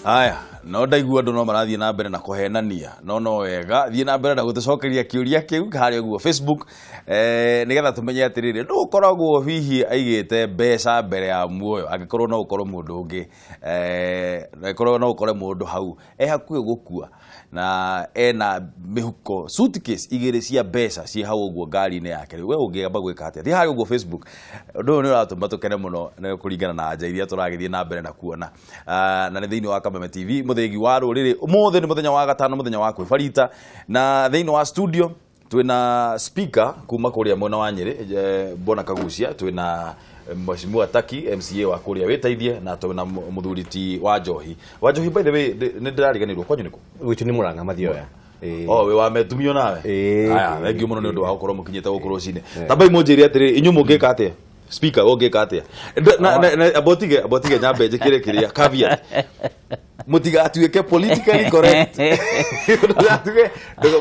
Aya, no ndaigua andũ no marathiĩ na mbere na kũhenania, no no wega thiĩ na mbere na gũtũcokeria kĩũria kĩu harĩa ũguo Facebook, nĩgetha tũmenye atĩrĩrĩ, nũ ũkoragwo hihi aigĩte mbeca mbere ya muoyo, angĩkorwo no ũkorwo mũndũ ũngĩ, angĩkorwo no ũkore mũndũ hau e hakuhĩ gũkua na ena mĩhuko suitcase igĩrĩ cia mbeca ciĩ hau ũguo ngari-inĩ yake, rĩu we ũngĩamba gwĩka atĩa? Thiĩ harĩa ũguo Facebook. Ũndũ ũyũ nĩ ũratũma tũkene mũno nĩ kũringana na anja iria tũragĩthiĩ na mbere na kuona. Na nĩ thĩinĩ wa Kameme TV, mũthĩgi wa rũrĩrĩ. Ũmũthĩ nĩ mũthenya wa gatano, mũthenya wa kwĩbarita, na thĩinĩ wa studio twĩna speaker kuma kũrĩa mwena wa Nyĩrĩ, Bwana Kagucia, twĩna Mheshimiwa Taki MCA wa kũrĩa wĩteithie, na twĩna mũthuri ti wa Njohi. Wa Njohi, by the way, nĩ ndĩrariganĩrwo kwanyu nĩkũ? Gwitũ nĩ Mũrang'a Mathioya. Oh, wĩ wa metumio nawe. Aya, thank you mũno nĩ ũndũ wa gũkorwo mũkinyĩte gũkũ rũcinĩ. Tambai mũnjĩre atĩrĩ, inyuĩ mũngĩka atĩa? Speaker, ũngĩka atĩa? Abotige nyambe njĩkĩre kĩrĩa caveat. Mũtigatuĩke politically correct.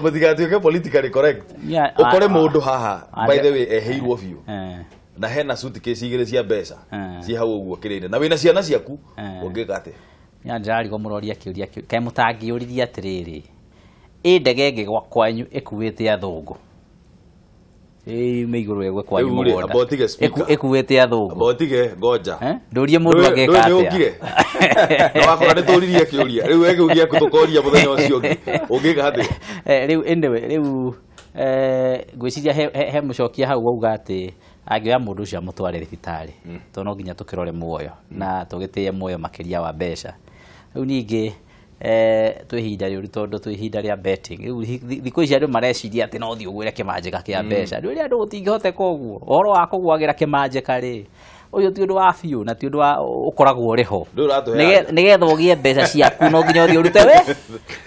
Mũtigatuĩke politically correct. Ũkore mũndũ haha, by the way, eheirwo biũ. Na hena suitcase igĩrĩ cia mbeca ciĩ hau ũguo kĩrĩinĩ, na wĩna ciana ciaku, ũngĩka atĩa? Nya ndĩrarigwo mũroria kĩũria kĩu. Kaĩ mũtangĩũririe atĩrĩrĩ, ĩ ndege ĩngĩ kwanyu ĩkuĩte athũngũ, ĩ igũrũ ĩgwe kwanyu mũgũnda ĩkuĩte athũngũ, abotige ngoja ndũrie mũndũ angĩka atĩa? Na wakora nĩ tũririe kĩũria rĩu, we kĩu gĩaku tũkoria mũthenya ũcio ũngĩ, ũngĩka atĩa? Rĩu anyway, rĩu ngwĩciria he mũcokia hau wauga atĩ angĩoya mũndũ ũcio amũtware thibitarĩ, tondũ no nginya tũkĩrore muoyo na tũgĩtĩe muoyo makĩria wa mbeca. Rĩu ningĩ twĩ ihinda rĩũru tondũ twĩ ihinda rĩa betting. Rĩu thikũ ici andũ mareciria atĩ no ũthiĩ ũgwĩre kĩmanjĩka kĩa mbeca. Rĩu rĩrĩa andũ gũtingĩhoteka ũguo, ũhoro wa kũgwagĩra kĩmanjĩka rĩ, ũyũ ti ũndũ wa biũ na ti ũndũ wa ũkoragwo ũrĩ ho. Nĩgetha ũgĩe mbeca ciaku no nginya ũthiĩ ũrute wĩra,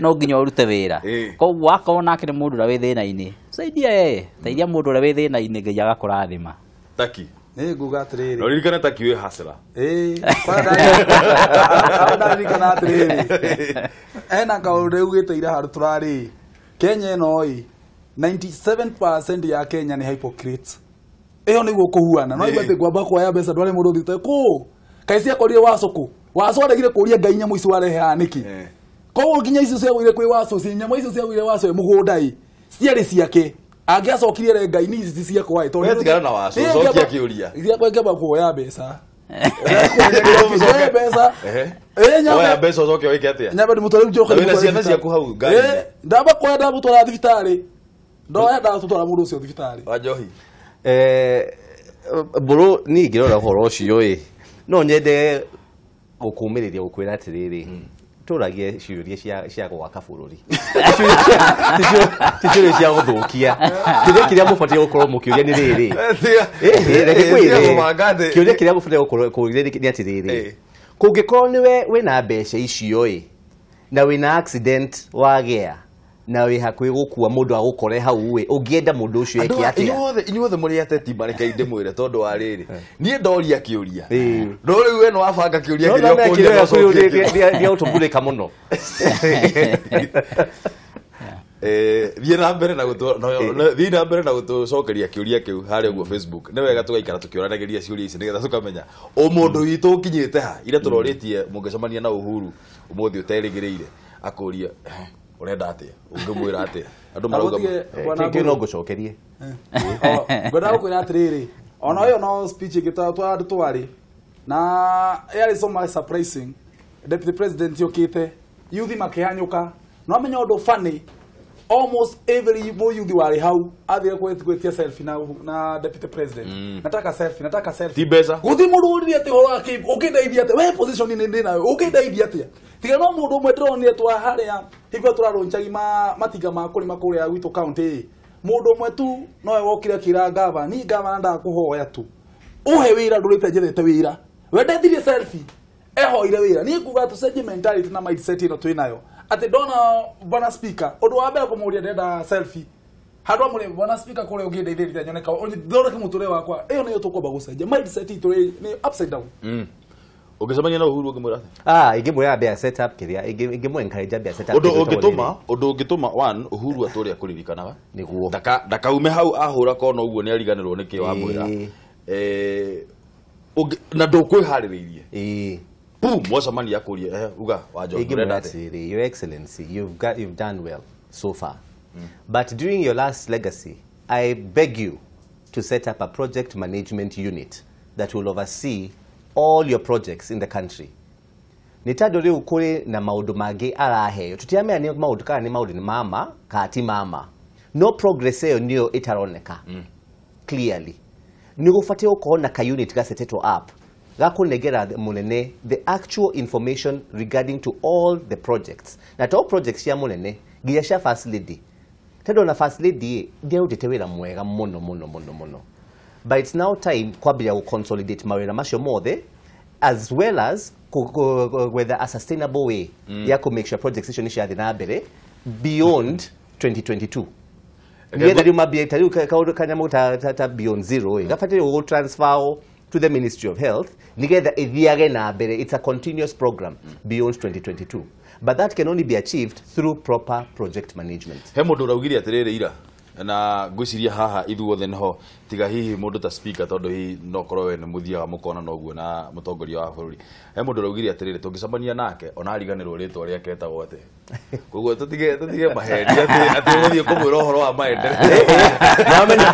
no nginya ũrute wĩra. Koguo akorwo nake nĩ mũndũ ũrĩa wĩ thĩna-inĩ, saidia yeye, teithia mũndũ ũrĩa wĩ thĩna-inĩ, Ngai agakũrathima. Taki. Nĩ nguga atĩrĩrĩ. No ririkana Taki wĩ hustler. Ĩĩ, ndarĩrĩkana atĩrĩrĩ. Ena kaũndũ ugĩte ira handũ tũrarĩ. Kenya ĩno ĩ 97% ya Kenya nĩ hypocrites. Ĩyo nĩguo kũhuana. No igua atĩ ngwamba kuoya mbeca ndware mũndũ ũthiĩte kũ? Kaĩ ciakorire Wacũkũ? Wacũ aregire kũria Ngai nyamũ ici warehe haha nĩkĩ? Koguo nginya icio ciagũire kwĩ Wacũ, nyamũ icio ciagũire Wacũ mũgũnda ĩ, ciarĩ ciake. Angĩacokirie re Ngai ni ici ciakwa ĩ, tondũ tigana na Wacũ, cokia kĩũria. Ciakwa ingĩamba kuoya mbeca. Kuoya mbeca. Oya mbeca ũcoke wĩke atĩa? Nyambe ndĩmũtware njoke. Wĩna ciana ciaku hau ngari-inĩ. Ndamba kuoya ndamũtwara thibitarĩ. Ndoya ndatũtwara mũndũ ũcio thibitarĩ. Wa Njohi. Mbũrũ niĩ ingĩrora ũhoro ũcio ĩ, no nyende gũkũmĩrĩria gũkwĩra atĩrĩrĩ, tũragie ciũria cia gwaka bũrũri, ti ciũria cia gũthũkia. Kĩũria kĩrĩa mũbatiĩ gũkorwo mũkĩũria nĩ rĩrĩ, kĩũria kĩrĩa mũbatiĩ gũkorwo kũũria nĩ atĩrĩrĩ, kũngĩkorwo nĩwe wĩna mbeca icio ĩ, na wĩna accident wagĩa, na wĩ hakuhĩ gũkua mũndũ agũkore hau ĩ, ũngĩenda mũndũ ũcio eke atĩa? Inyuothe mũrĩ ateti marekei ndĩmwĩre tondũ wa rĩrĩ, niĩ ndoria kĩũria, no rĩu we nĩ wabanga kĩũria kĩrĩa ũkũria no ũcokie kĩũria. Nĩũtũmbũrĩka mũno. Thiĩ na mbere na thiĩ na mbere na gũtũcokeria kĩũria kĩu harĩa ũguo Facebook. Nĩ wega tũgaikara tũkĩũranagĩria ciũria ici nĩgetha tũkamenya ũmũndũ witũ ũkinyĩte ha. Ira tũrorĩtie mũngĩcemania na Uhuru ũmũthĩ ũterĩgĩrĩire, akũrie ũrenda atĩa, ũngĩmwĩra atĩa? Andũ marauga kĩu no ngũcokerie. Ngwenda gũkwĩra atĩrĩrĩ, ona ĩyo no speech ĩngĩ andũ twarĩ na yarĩ so much surprising. Deputy President yũkĩte, yuthi makĩhanyũka. No amenya ũndũ funny, almost every youth warĩ hau athire gwĩtia selfie na Deputy President. Nataka selfie, nataka selfie. Ti mbeca. Gũthiĩ mũndũ ũririe atĩ ũhoro wa kĩ, ũngĩndeithia atĩa? We position inĩ ndĩ nayo, ũngĩndeithia atĩa? Tiga no mũndũ ũmwe ndĩronire twa harĩa hingo tũrarũnjagi matinga ma kũrĩma kũrĩa gwitũ county ĩ, mũndũ ũmwe tu nowe wokire akĩra gavana, niĩ gavana ndakũhoya tu ũhe wĩra ndũrĩte njethete wĩra. We ndethirie selfie, ehoire wĩra. Niĩ nguga tũcenjie mentality na mindset ĩno twĩ nayo. Atĩ ndona bwana speaker, ũndũ wa mbere kũmũria ndĩrenda selfie. Handũ amũria bwana speaker kũrĩa ũngĩndeithĩrĩria nyone ka thondeke mũtũrĩre wakwa. Ĩyo nĩyo tũkwamba gũcenjia. Mindset itũ nĩ upside down. Ũngĩcemania na Uhuru ũngĩmwĩra atĩa? Ingĩmwĩra ambe set up kĩrĩa, ingĩmũ encourage ambe set up. Ũndũ ũngĩtũma one Uhuru atũre akũririkanaga. Nĩguo. Ndakaume hau ahũra kona ũguo nĩ ariganĩrwo nĩkĩ wamwĩra. Na ndũkwĩharĩrĩirie. Pum, mwacemania akũrie, uga Wanjohi, ũrenda atĩa? Atĩrĩrĩ, Your Excellency, you've done well so far. But during your last legacy, I beg you to set up a project management unit that will oversee all your projects in the country. Nĩ tondũ rĩu kũrĩ na maũndũ mangĩ araheo, tũtiramenya nĩ maũndũ kana nĩ maũndũ nĩ mama kana ti mama, no progress ĩyo nĩyo ĩtaroneka clearly. Nĩ gũbatiĩ gũkorwo na ka-unit gasetetwo up gakũnengera mũnene the actual information regarding to all the projects, na to projects cia mũnene, nginya cia First Lady, tondũ ona First Lady ndĩarutĩte wĩra mwega mũno mũno mũno mũno, but it's now time kwambĩrĩria gũ-consolidate mawĩra macio mothe, as well as gwetha a sustainable way ya kũ make sure projects icio nĩ ciathiĩ na mbere beyond 2022, nĩgetha rĩu mambie ta rĩu kaũndũ kanyamũ ta Beyond Zero ĩ gabatiĩ gũ transfer to the Ministry of Health nĩgetha ĩthiage na mbere. It's a continuous program beyond 2022, but that can only be achieved through proper project management. He mũndũ ũraugire atĩrĩrĩ ira, na ngwĩciria haha ithuothe nĩho, tiga hihi mũndũ ta speaker, tondũ hihi no korwo we nĩ mũthiaga mũkona noguo na mũtongoria wa bũrũri. He mũndũ ũraugire atĩrĩrĩ, tũngĩcemania nake ona ariganĩrwo rĩtwa rĩake etagwo atĩ, koguo tũtige maheni atĩ ũgũthiĩ kũmwĩra ũhoro wa maendeleo. Nwamenya.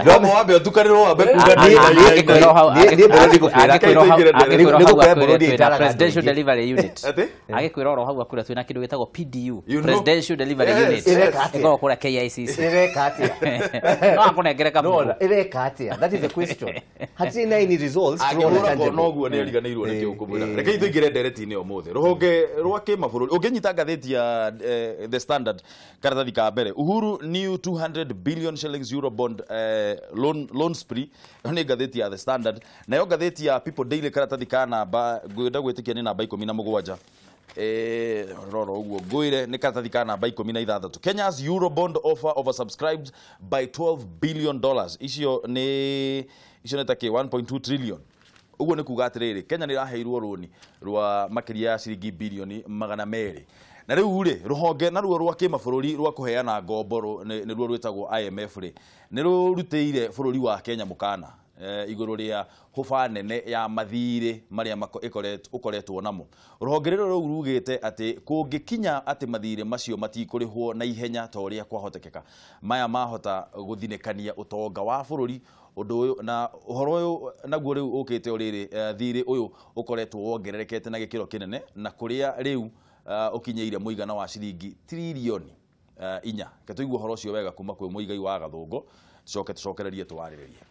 Ũkwamba wambe ũtukanĩrwo, wambe kuga. Angĩkwĩra hau Niĩ bũrũri ngũkwĩra. Angĩkwĩra hau Nĩ hau gũkwĩra akwĩre bũrũri twĩna ĩtaraga andũ Presidential aingĩ. Delivery Unit. Atĩ? Agĩkwĩra oro hau akwĩra twĩna kĩndũ gĩtagwo PDU, You know. Presidential Delivery Yes, Unit. Ĩreka atĩa? Ĩkoragwo kũrĩa KICC. Ĩreka atĩa? No akũnengere kabuku. Nona, ĩreka atĩa? That is the question. Hatirĩ na any results tũrona Angĩhũra tangible. kona ũguo nĩ ariganĩirwo nĩkĩo ũkũmwĩra. Rekei tũingĩre ndereti-inĩ ũmũthĩ, rũhonge rwa kĩmabũrũri. Ũngĩnyita ngathĩti ya The Standard karatathi ka mbere, Uhuru new 200 billion shillings Eurobond loan spree. Ĩyo nĩ ngathĩti ya The Standard. Nayo ngathĩti ya People Daily, karatathi ka namba, ngwenda gwĩtĩkia nĩ namba 17, rora ũguo ngwĩre, nĩ karatathi ka namba 16, Kenya's Eurobond offer oversubscribed by $12 billion. Icio nĩ ta kĩ 1.2 trillion. Ũguo nĩ kuga atĩrĩrĩ, Kenya nĩ ĩraheirwo rũni rwa makĩria ya ciringi bilioni 200, na rĩu rĩ, rũhonge naruo rwa kĩmabũrũri rwa kũheana ngombo nĩruo rwĩtagwo IMF rĩ, nĩ rũrutĩire bũrũri wa Kenya mũkana igũrũ rĩa hũba nene ya mathirĩ marĩa ũkoretwo namo. Rũhonge rũrũ rũu rugĩte atĩ kũngĩkinya atĩ mathirĩ macio matikũrĩhwo na ihenya ta ũrĩa kwahotekeka, maya mahota gũthinĩkania ũtonga wa bũrũri. Ũndũ ũyũ na ũhoro ũyũ naguo rĩu ũkĩte o rĩrĩ, thirĩ ũyũ ũkoretwo wongererekete na gĩkĩro kĩnene, na kũrĩa rĩu ũkinyĩire mũigana wa ciringi tiririoni 4. Reke tũigue ũhoro ũcio wega kuma kwĩ Mũigai wa Gathũngũ, tũcoke tũcokererie tũwarĩrĩrie.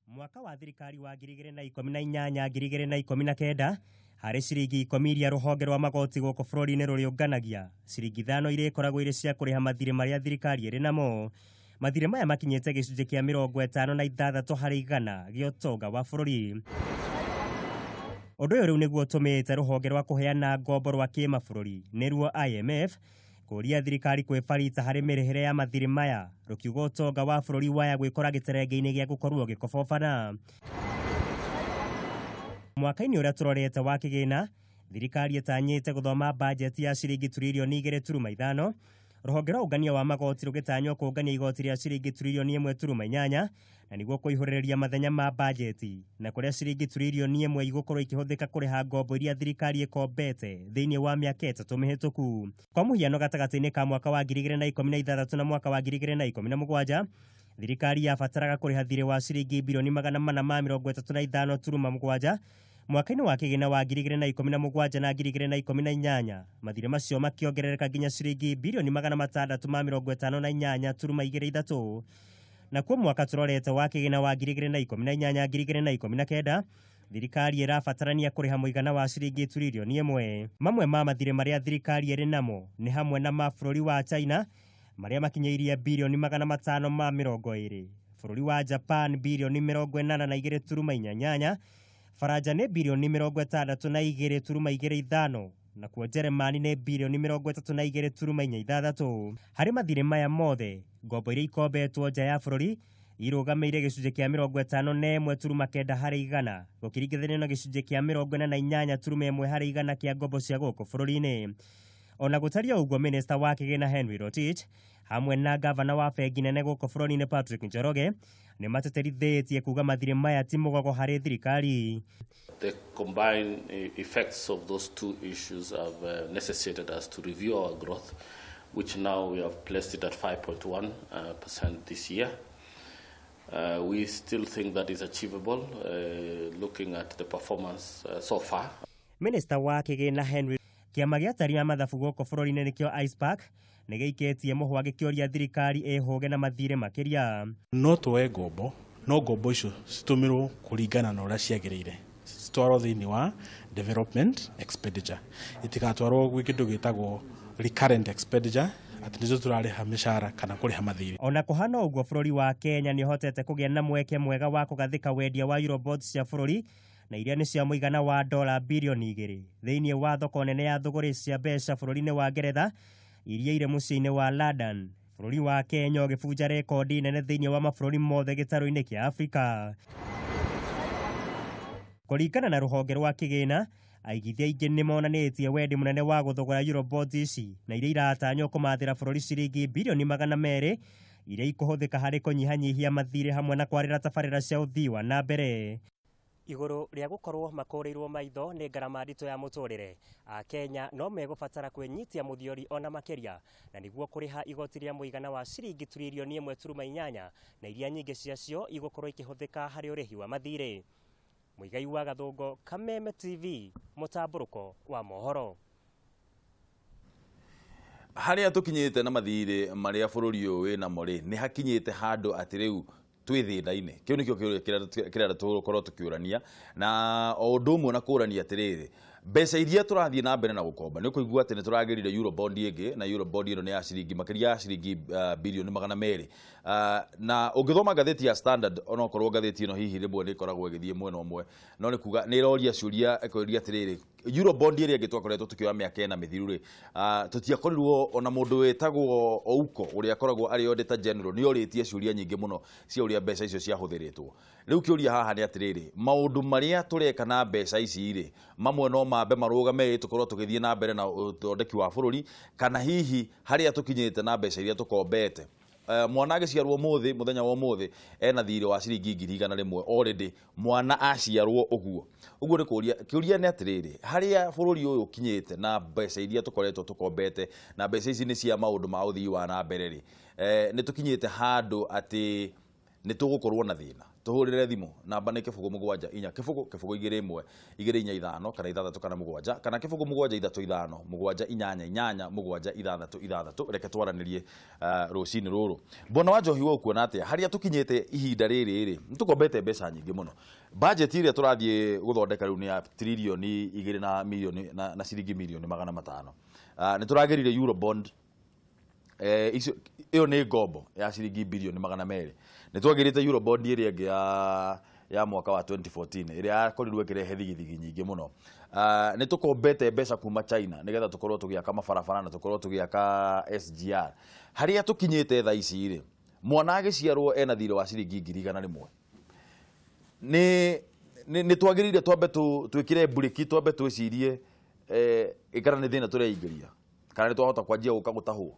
Mwaka wa thirikari wa 2018 2019, harĩ ciringi 10 iria rũhonge rwa magoti gũkũ bũrũri-inĩ rũrĩũnganagia, ciringi 5 iria ikoragwo irĩ cia kũrĩha mathirĩ marĩa thirikari ĩrĩ namo. Mathirĩ maya makinyĩte gĩcunjĩ kĩa 56% gĩa ũtonga wa bũrũri. Ũndũ ũyũ rĩu nĩguo ũtũmĩte rũhonge rwa kũheana ngombo rwa kĩmabũrũri, nĩruo IMF, kũria thirikari kwĩbarita harĩ mĩrĩhĩre ya mathirĩ maya, rũkiuga ũtonga wa bũrũri waya gwĩkora gĩterenge-inĩ gĩa gũkorwo gĩkobobana. Mwaka-inĩ ũrĩa tũrorete wa kĩgĩna, thirikari ĩtanyĩte gũthoma bajeti ya ciringi 2.5 trillion, rũhonge rwa ũngania wa magoti rũgĩtanywo kũngania igoti rĩa ciringi 1.8 trillion, na nĩguo kũihũrĩrĩria mathenya ma bajeti, na kũrĩa ciringi 1 trillion igũkorwo ikĩhũthĩka kũrĩha ngombo iria thirikari ĩkombete thĩinĩ wa mĩaka 3 mĩhĩtũku. Kwa mũhiano, gatagatĩ-inĩ ka mwaka wa 2016 na mwaka wa 2017, thirikari yabataraga kũrĩha thirĩ wa ciringi 435.7 billion. Mwaka-inĩ wa kĩgĩna wa 2017 na 2018, mathirĩ macio makĩongerereka nginya ciringi 658.23 billion. Nakuo mwaka tũrorete wa kĩgĩna wa 2018 2019, thirikari ĩrabatarania kũrĩha mũigana wa ciringi 1 trillion. Mamwe ma mathirĩ marĩa thirikari ĩrĩ namo nĩ hamwe na ma bũrũri wa China marĩa makinyĩirie 520 billion, bũrũri wa Japan 82.48 billion, Faranja nĩ 62.25 billion, nakuo Jeremani nĩ 32.46 billion. Harĩ mathirĩ maya mothe, ngombo iria ikombetwo nja ya bũrũri irũgamĩire gĩcunjĩ kĩa 51.9%, gũkĩringithanio na gĩcunjĩ kĩa 48.1% kĩa ngombo cia gũkũ bũrũri-inĩ. Ona gũtariĩ ũguo, minista wa kĩgĩna Henry Rotich Hamwe na gavana wa bengi nene gũkũ bũrũri-inĩ Patrick Njoroge nĩ matĩtĩrithĩtie kuga mathirĩ maya ti mũgogo harĩ thirikari. The combined effects of those two issues have necessitated us to review our growth, which now we have placed it at 5.1% this year. We still think that is achievable, looking at the performance so far. Minister wa kĩgĩna Henry kĩama gĩa atari a mathabu gũkũ bũrũri-inĩ nĩkĩo ICPAK nĩ gĩikĩtie mũhwa gĩkĩũria thirikari ĩhũge na mathirĩ makĩria. No tuoe ngombo, no ngombo icio citũmĩrwo kũringana na ũrĩa ciagĩrĩire, citwarwo thĩinĩ wa development expenditure, itigatwarwo gwĩ kĩndũ gĩtagwo recurrent expenditure atĩ nĩcio tũrarĩha mĩcara kana kũrĩha mathirĩ. Ona kũhana ũguo bũrũri wa Kenya nĩ ũhotete kũgĩa na mweke mwega wa kũgathĩka wendia wa Eurobonds cia bũrũri na iria nĩ cia mũigana wa dola bilioni 2 thĩinĩ wa thoko nene ya thũgũrĩ cia mbeca bũrũri-inĩ wa Ngeretha iria irĩ mũciĩ-inĩ wa London. Bũrũri wa Kenya ũgĩbunja rekondi nene thĩinĩ wa mabũrũri mothe gĩtarũ-inĩ kĩa Afrika. Kũringana na rũhonge rwa kĩgĩna, aigithia aingĩ nĩ monanĩtie wendi mũnene wa gũthogora Eurobonds ici na iria iratanywo kũmathĩra bũrũri ciringi bilioni 200 iria ikũhũthĩka harĩ kũnyihanyihia mathirĩ hamwe na kwarĩra tabarĩra cia ũthii wa na mbere. Igũrũ rĩa gũkorwo makũrĩirwo maitho nĩ ngarama nditũ ya mũtũrĩre, Akenya no megũbatara kwĩnyitia mũthiori ona makĩria na nĩguo kũrĩha igoti rĩa mũigana wa ciringi tririoni 1.8 na iria nyingĩ ciacio igũkorwo ikĩhũthĩka harĩ ũrĩhi wa mathirĩ. Muigai wa Gathũngũ, Kameme TV, mũtambũrũko wa mohoro. Harĩa tũkinyĩte na mathirĩ marĩa bũrũri ũyũ wĩnamo rĩ, nĩ hakinyĩte handũ atĩ rĩu twĩ thĩna-inĩ. Kĩu nĩkĩo kĩũria kĩrĩa tũgũkorwo tũkĩũrania, na o ũndũ ũmwe na kũũrania atĩrĩrĩ, mbeca iria tũrathiĩ na mbere na gũkomba nĩ ũkũigua atĩ nĩ tũragĩrire Eurobond ĩngĩ, na Eurobond ĩno nĩ ya ciringi makĩria ya ciringi bilioni 200. Na ũngĩthoma ngathĩti ya Standard, onokorwo ngathĩti ĩno hihi rĩmwe nĩ ĩkoragwo ĩgĩthiĩ mwena ũmwe, no nĩ kuga nĩ ĩroria ciũria ĩkoria atĩrĩrĩ, Eurobond ĩrĩa ĩngĩ twakoretwo tũkĩoya mĩaka ĩna mĩthiru rĩ, tũtiakorirwo ona mũndũ wĩtagwo Ouko ũrĩa akoragwo arĩ Auditor General nĩ orĩtie ciũria nyingĩ mũno cia ũrĩa mbeca icio ciahũthĩrĩtwo. Rĩu kĩũria haha nĩ atĩrĩrĩ, maũndũ marĩa tũreka na mbeca ici rĩ, mamwe no mambe marũgame tũkorwo tũgĩthiĩ na mbere na ũthondeki wa bũrũri, kana hihi harĩa tũkinyĩte na mbeca iria tũkombete. Mwana agĩciarwo ũmũthĩ, mũthenya wa ũmũthĩ ena thirĩ wa ciringi 100,000 already, mwana aciarwo ũguo. Ũguo nĩ kũria, kĩũria nĩ atĩrĩrĩ, harĩa bũrũri ũyũ ũkinyĩte na mbeca iria tũkoretwo tũkombete, na mbeca ici nĩ cia maũndũ ma ũthii wa na mbere rĩ, nĩ tũkinyĩte handũ atĩ nĩ tũgũkorwo na thĩna. Tũhũrĩre thimũ namba nĩ 0 7 4 0 0 2 1 2 4 5 kana 6 kana 7 kana 0 7 3 5 7 8 8 7 6 6. Reke twaranĩrie rũcinĩ rũrũ. Bwana wa Njohi, we ũkuona atĩa harĩa tũkinyĩte ihinda rĩrĩ rĩ, nĩ tũkombete mbeca nyingĩ mũno. Budget ĩrĩa tũrathiĩ gũthondeka rĩu nĩ ya tririoni 2 na milioni na ciringi milioni 500. Nĩ tũragĩrire Eurobond, ĩyo nĩ ngombo ya ciringi bilioni 200. Nĩ twagĩrĩte Eurobond ĩrĩa ĩngĩ ya mwaka wa 2014 ĩrĩa yakorirwo ĩkĩrehe thigithigi nyingĩ mũno. Nĩ tũkombete mbeca kuma China nĩgetha tũkorwo tũgĩaka mabarabara na tũkorwo tũgĩaka SGR. Harĩa tũkinyĩte thaa ici rĩ, mwana agĩciarwo ena thirĩ wa ciringi 100,000. Nĩ twagĩrĩire twambe twĩkĩre mburĩki, twambe twĩcirie kana nĩ thĩna tũreingĩria, kana nĩ twahota kwanjia gũka gũtahwo.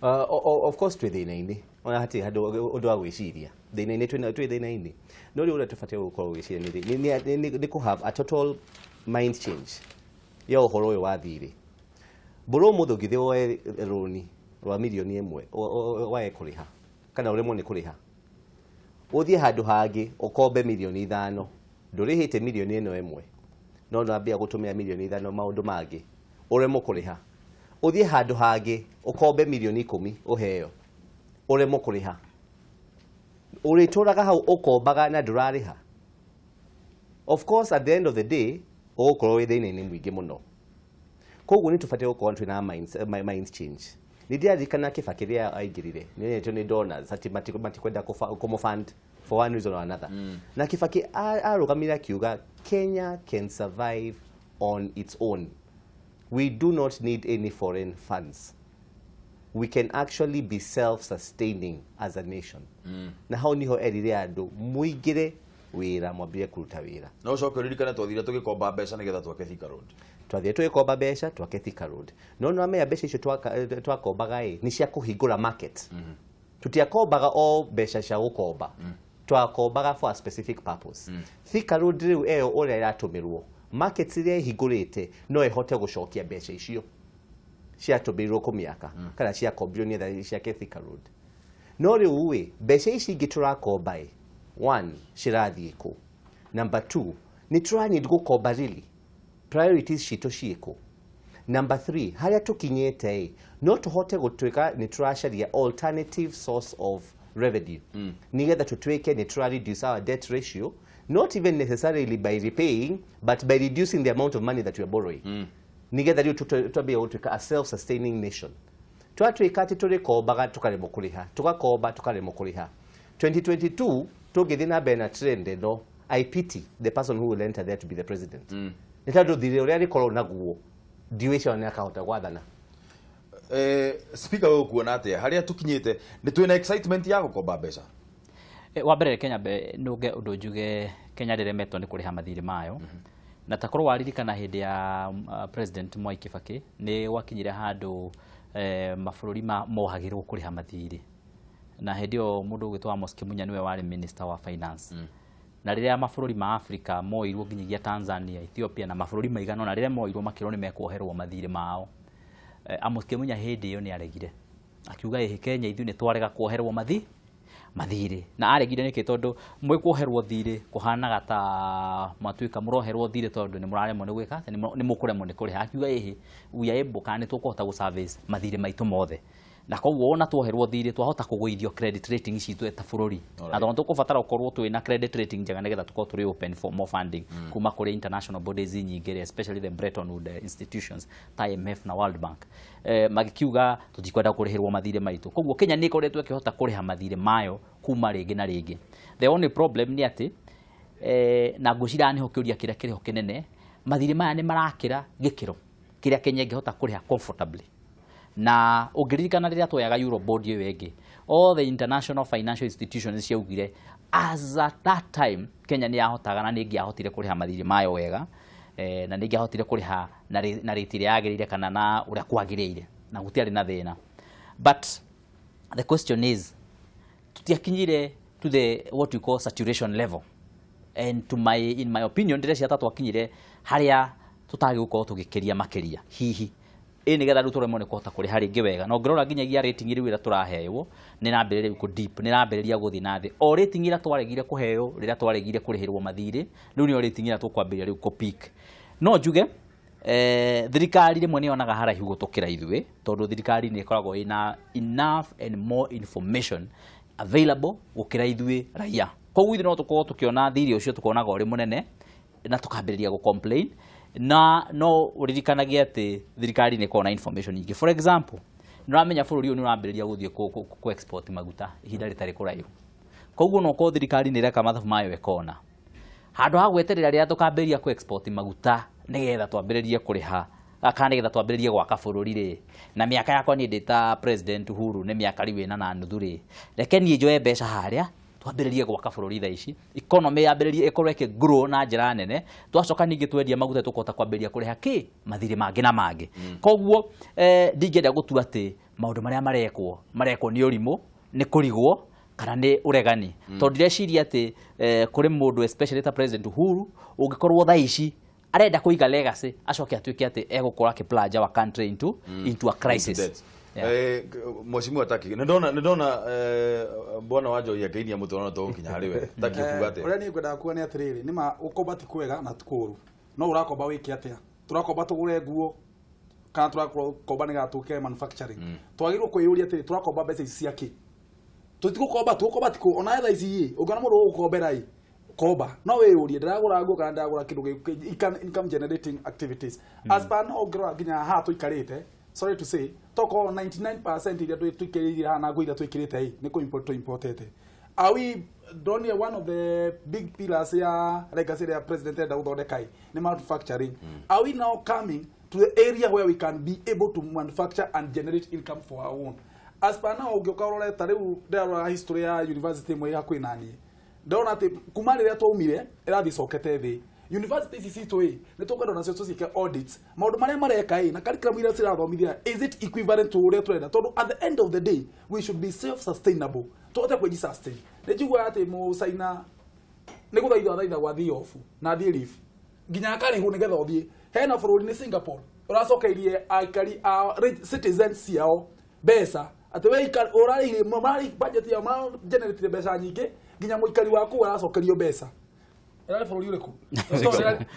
Of course twĩ thĩna-inĩ, ona hatirĩ handũ ũndũ wa gwĩciria. Thĩna-inĩ twĩ thĩna-inĩ. No rĩu ũrĩa tũbatiĩ gũkorwo gwĩciria nĩ kũ have a total mind change ya ũhoro ũyũ wa thirĩ. Mbũrũ ũmũthĩ ũngĩthiĩ woe rũni rwa milioni 1 wae kũrĩha kana ũremwo nĩ kũrĩha, ũthiĩ handũ hangĩ ũkombe milioni 5, ndũrĩhĩte milioni ĩno 1, no nĩwambia gũtũmĩra milioni 5 maũndũ mangĩ, ũremwo kũrĩha. Ũthiĩ handũ hangĩ ũkombe milioni 10 ũheo, ũremwo kũrĩha. Ũrĩtũraga hau ũkombaga na ndũrarĩha. Of course at the end of the day ũgũkorwo wĩ thĩna-inĩ mũingĩ mũno. Koguo nĩ tũbatiĩ gũkorwo twĩna mind change. Nĩ ndĩraririkana Kibaki rĩrĩa aingĩrire, nĩ nĩ donors atĩ matikwenda kũmũfund for one reason or another. Na Kibaki arũgamire akiuga Kenya can survive on its own. We do not need any foreign funds. We can actually be self-sustaining as a nation. Na hau niho erire andũ muingire wĩra, mwambĩrĩrie kũruta wĩra. No ũcoke ũririkane twathire tũgĩkomba mbeca nĩgetha twake Thika Road. Twathire tũgĩkomba mbeca twake Thika Road, no nĩwamenya mbeca icio twakombaga ĩ nĩ cia kũhingũra market. Tutiakombaga o mbeca cia gũkomba, twakombaga for a specific purpose. Thika Road rĩu ĩyo ũrĩa ĩratũmĩrwo, markets iria ĩhingũrĩte no ĩhote gũcokia mbeca icio ciatũmĩrirwo kũmĩaka kana ciakombirwo nĩgetha ciake Thika Road. No rĩu ĩ mbeca ici ingĩ tũrakomba ĩ, one, cirathiĩ kũ? Number two, nĩ tũraneed gũkomba really? Priorities citũ ciĩkũ? Number three, harĩa tũkinyĩte ĩ no tũhote gũtuĩka nĩ tũracaria alternative source of revenue nĩgetha tũtuĩke nĩ tũra reduce our debt ratio, not even necessarily by repaying but by reducing the amount of money that we are borrowing, nĩgetha rĩu twambie gũtuĩka a self sustaining nation. Twatuĩka atĩ tũrĩkombaga tũkaremwo kũrĩha, tũgakomba tũkaremwo kũrĩha, 2022 tũngĩthiĩ na mbere na trend ĩno, I pity the person who will enter there to be the president, nĩ tondũ thirĩ ũrĩa arĩkorwo naguo ndiwĩciria nĩ akahota gwathana. Speaker, we ũkuona atĩa harĩa tũkinyĩte? Nĩ twĩna excitement ya gũkomba mbeca? Wa mbere Kenya be nũge ũndũ njuge, Kenya ndĩremetwo nĩ kũrĩha mathirĩ mayo, na takorwo waririkana hĩndĩ ya President Mwai Kibaki nĩ gwakinyire handũ mabũrũri mohagĩrwo kũrĩha mathirĩ, na hĩndĩ ĩyo mũndũ ũgwĩtwo Amos Kimunya nĩwe warĩ Minister wa Finance. Na rĩrĩa mabũrũri ma Afrika moirwo, nginyagia Tanzania, Ethiopia na mabũrũri maigana ũna, rĩrĩa moirwo makĩrwo nĩ mekuoherwo mathirĩ mao, Amos Kimunya hĩndĩ ĩyo nĩ aregire, akiuga ĩhĩ Kenya ithuĩ nĩ twarega kuoherwo mathirĩ. Na aregire nĩkĩ? Tondũ mwĩkuoherwo thirĩ kũhanaga ta mwatuĩka mũroherwo thirĩ tondũ nĩ mũraremwo nĩ gwĩka atĩ nĩ mũkũremwo nĩ kũrĩha. Akiuga ĩhĩ, we are able, kana nĩ tũkũhota gũ service mathirĩ maitũ mothe, na koguo ona tuoherwo thirĩ twahota kũgũithio credit rating citũ ta bũrũri, na tondũ tũkũbatara gũkorwo twĩna credit rating njega nĩgetha tũkorwo tũrĩ open for more funding kuma kũrĩ international bodies nyingĩ, especially the Bretton Woods institutions ta IMF na World Bank. Magĩkiuga tũtikwenda kũrĩhĩrwo mathirĩ maitũ. Koguo Kenya nĩ ĩkoretwo ĩkĩhota kũrĩha mathirĩ mayo kuma rĩngĩ na rĩngĩ. The only problem nĩ atĩ na ngwĩciria nĩho kĩũria kĩrĩa kĩrĩho kĩnene, mathirĩ maya nĩ marakĩra gĩkĩro kĩrĩa Kenya ĩngĩhota kũrĩha comfortably. Na ũngĩririkana rĩrĩa tuoyaga Eurobond ĩyo ĩngĩ, all the international financial institutions ciaugire as at that time Kenya nĩ yahotaga na nĩ ĩngĩahotire kũrĩha mathirĩ mayo wega, na nĩ ĩngĩahotire kũrĩha na rate ĩrĩa yagĩrĩire kana na ũrĩa kwagĩrĩire, na gũtiarĩ na thĩna. But the question is, tutiakinyire to the what we call saturation level, and to my in my opinion ndĩreciria ta twakinyire harĩa tũtagĩgũkorwo tũgĩkĩria makĩria hihi ĩ nĩgetha rĩu tũremwo nĩ kũhota kũrĩha rĩngĩ wega. Na ũngĩrora nginyagia rating rĩu ĩrĩa tũraheo nĩ ĩrambĩrĩria kũ dip, nĩ ĩrambĩrĩria gũthiĩ na thĩ. O rating ĩrĩa twaregire kũheo rĩrĩa twaregire kũrĩhĩrwo mathirĩ, rĩu nĩyo rating ĩrĩa tũkwambĩrĩria rĩu kũ peak. No njuge thirikari rĩmwe nĩ yonaga haraihu gũtũkĩra ithuĩ, tondũ thirikari nĩ ĩkoragwo ĩna enough and more information available gũkĩra ithuĩ raia. Koguo ithuĩ no tũkorwo tũkĩona thirĩ ũcio tũkonaga ũrĩ mũnene na tũkambĩrĩria gũ complain, na no ũririkanagie atĩ thirikari nĩ ĩkoragwo na information nyingĩ. For example, nĩ ũramenya bũrũri ũyũ nĩ ũrambĩrĩria gũthiĩ kũ export maguta ihinda rĩtarĩ kũraihu. Koguo no ũkorwo thirikari nĩ ĩreka mathabu mayo ĩkona handũ ha gweterera rĩrĩa tũkambĩrĩria kũ export maguta nĩgetha twambĩrĩrie kũrĩha kana nĩgetha twambĩrĩrie gwaka bũrũri rĩ, na mĩaka yakwa niĩ ndĩ ta President Uhuru nĩ mĩaka rĩu ĩna na nuthu rĩ, reke niĩ njoe mbeca harĩa twambĩrĩrie gwaka bũrũri thaa ici, economy yambĩrĩrie ĩkorwo ĩkĩ grow na njĩra nene, twacoka ningĩ twendia maguta tũkũhota kwambĩrĩria kũrĩha kĩ mathirĩ mangĩ na mangĩ. Koguo ndingĩenda gũtua atĩ maũndũ marĩa marekwo marekwo nĩ ũrimũ, nĩ kũrigwo kana nĩ ũregani, tondũ ndĩreciria atĩ kũrĩ mũndũ, especially ta President Uhuru, ũngĩkorwo thaa ici arenda kũiga legacy acoke atuĩke atĩ egũkorwo akĩ plunge our country into a crisis. Debt. Yeah. Mheshimiwa Taki, nĩ ndona bwana wa Njohi akĩinia mũtwe no tũgũkinya harĩ we. Taki, ũkuga atĩa? Ũrĩa niĩ ngwendaga kuga nĩ atĩrĩrĩ, nĩ ma gũkomba ti kwega na ti kũũru, no ũrakomba wĩke atĩa? Tũrakomba tũgũre nguo kana tũrakomba nĩgetha tũke manufacturing? Twagĩrĩirwo kwĩyũria atĩrĩ, tũrakomba mbeca ici cia kĩ? Tũtigũkomba, tũgũkomba ti kũ ona thaa ici ĩ ũngĩona mũndũ ũgũkombera ĩ komba, no wĩyũrie, ndĩragũra nguo kana ndĩragũra kĩndũ income generating activities? As per no ũngĩrora nginya haha tũikarĩte, sorry to say, tokorwo 99% iria tũikĩrĩire haha na nguo iria twĩkĩrĩte ĩ nĩ kũ import tũ-importete. Are we ndonire one of the big pillars ya legacy ĩrĩa president enda gũthondeka ĩ nĩ manufacturing. Are we now coming to the area where we can be able to manufacture and generate income for our own? As per now, ũngĩũka ũrore ta rĩu ndĩrarora history ya university ĩmwe ĩ hakuhĩ na niĩ, Ndĩrona atĩ kuma rĩrĩa twaumire ĩrathiĩ ĩcokete thĩ. University ici citũ ĩ nĩ tũkwenda nacio tũciĩke audits maũndũ marĩa mareka ĩ na curriculum iria cirathomithia, is it equivalent to ũrĩa tũrenda? Tondũ at the end of the day we should be self sustainable, tũhote kwĩji sustain. Nĩ njiguaga atĩ mũcaina nĩ gũthaithwo athaithagwo athiĩ off na athiĩ leave nginya akarĩhwo nĩgetha ũthiĩ. Hena bũrũri nĩ Singapore ũracokeirie aikari a citizens ciao mbeca atĩ we ũrarĩhire mararĩ budget yao maragenerate mbeca nyingĩ nginya mũikari wa kũu aracokerio mbeca. Ĩrarĩ bũrũri ũrĩkũ?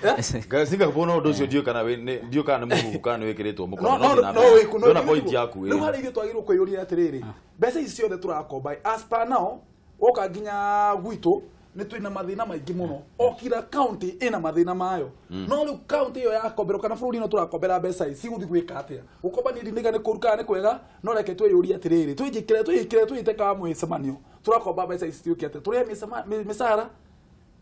Eh? Singapore no ũndũ ũcio ndiũĩ kana ndiũĩ kana nĩ mũhuhu kana nĩ wĩkĩrĩtwo mũkono. No no no thiĩ na no mbere. wĩku no Ndĩrona point yaku. Rĩu harĩa ithuĩ twagĩrĩirwo kwĩyũria atĩrĩrĩ, mbeca ici ciothe tũrakomba as per now woka nginya gwitũ nĩ twĩna mathĩna maingĩ mũno, o kila county ĩna mathĩna mayo, no rĩu county ĩyo yakomberwo kana bũrũri ĩno tũrakombera mbeca ici cigũthiĩ gwĩka atĩa? Gũkomba niĩ ndinaiga nĩ kũũru kana nĩ kwega, no reke twĩyũrie atĩrĩrĩ, twĩnjĩkĩre twĩĩkĩre twĩite ka mwĩcemanio, tũrakomba mbeca ici twĩke atĩa? Tũrĩhe mĩcara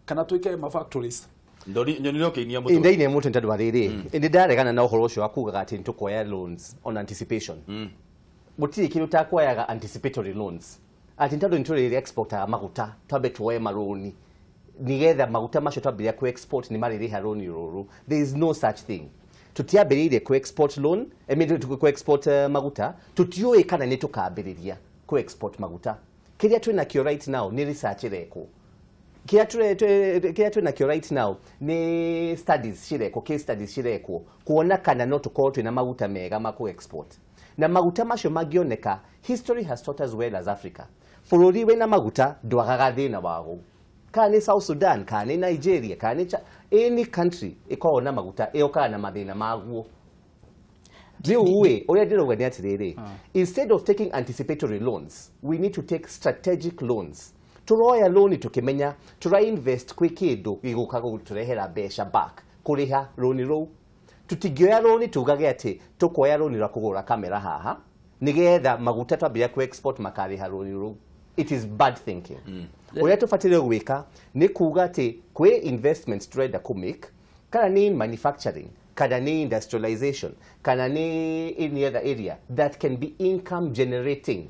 kana twĩke ma factories? Nyonire ũkĩinia mũtwe. Ndaine mũtwe nĩ tondũ wa rĩrĩ, nĩ ndaregana na ũhoro ũcio wa kugaga atĩ nĩ tũkuoya loans on anticipation. Gũtirĩ kĩndũ ta kuoyaga anticipatory loans atĩ nĩ tondũ nĩ tũrĩrĩ exportaga maguta twambe tuoe marũni nigetha maguta macio twambĩrĩria ku export nĩ marĩrĩha rũni rũrũ. There is no such thing. Tũtiambĩrĩirie ku export loan, I mean, ku export maguta. Tũtiũĩ kana nĩ tũkambĩrĩria ku export maguta. Kĩrĩa twĩnakĩo right now nĩ research ĩrekwo. Kĩrĩa twĩnakĩo right now nĩ studies cirekwo, case studies cirekwo kuona kana no tũkorwo twĩna maguta mega ma ku export. Na maguta macio mangĩoneka, history has taught us well as Africa, bũrũri wĩna maguta ndwagaga thĩna wago, kana nĩ South Sudan, kana nĩ Nigeria, kana nĩ any country ĩkoragwo na maguta ĩũkaga na mathĩna maguo. Rĩu ĩ ũrĩa ndĩrauga nĩ atĩrĩrĩ, instead of taking anticipatory loans we need to take strategic loans. Tũroya loan tũkĩmenya tũra invest kwĩ kĩndũ gĩgũka gũtũrehera mbeca back kũrĩha rũni rũu. Tũtingĩoya rũni tugage atĩ tũkuoya rũni rwa kũgũra kamera haha nĩgetha maguta twambĩrĩria ku export makarĩha rũni rũu. It is bad thinking. Ũrĩa tũbataire gwĩka nĩ kuga atĩ kwĩ investments tũrenda kũ make, kana nĩ in manufacturing, kana nĩ industrialization, kana nĩ any other area that can be income generating,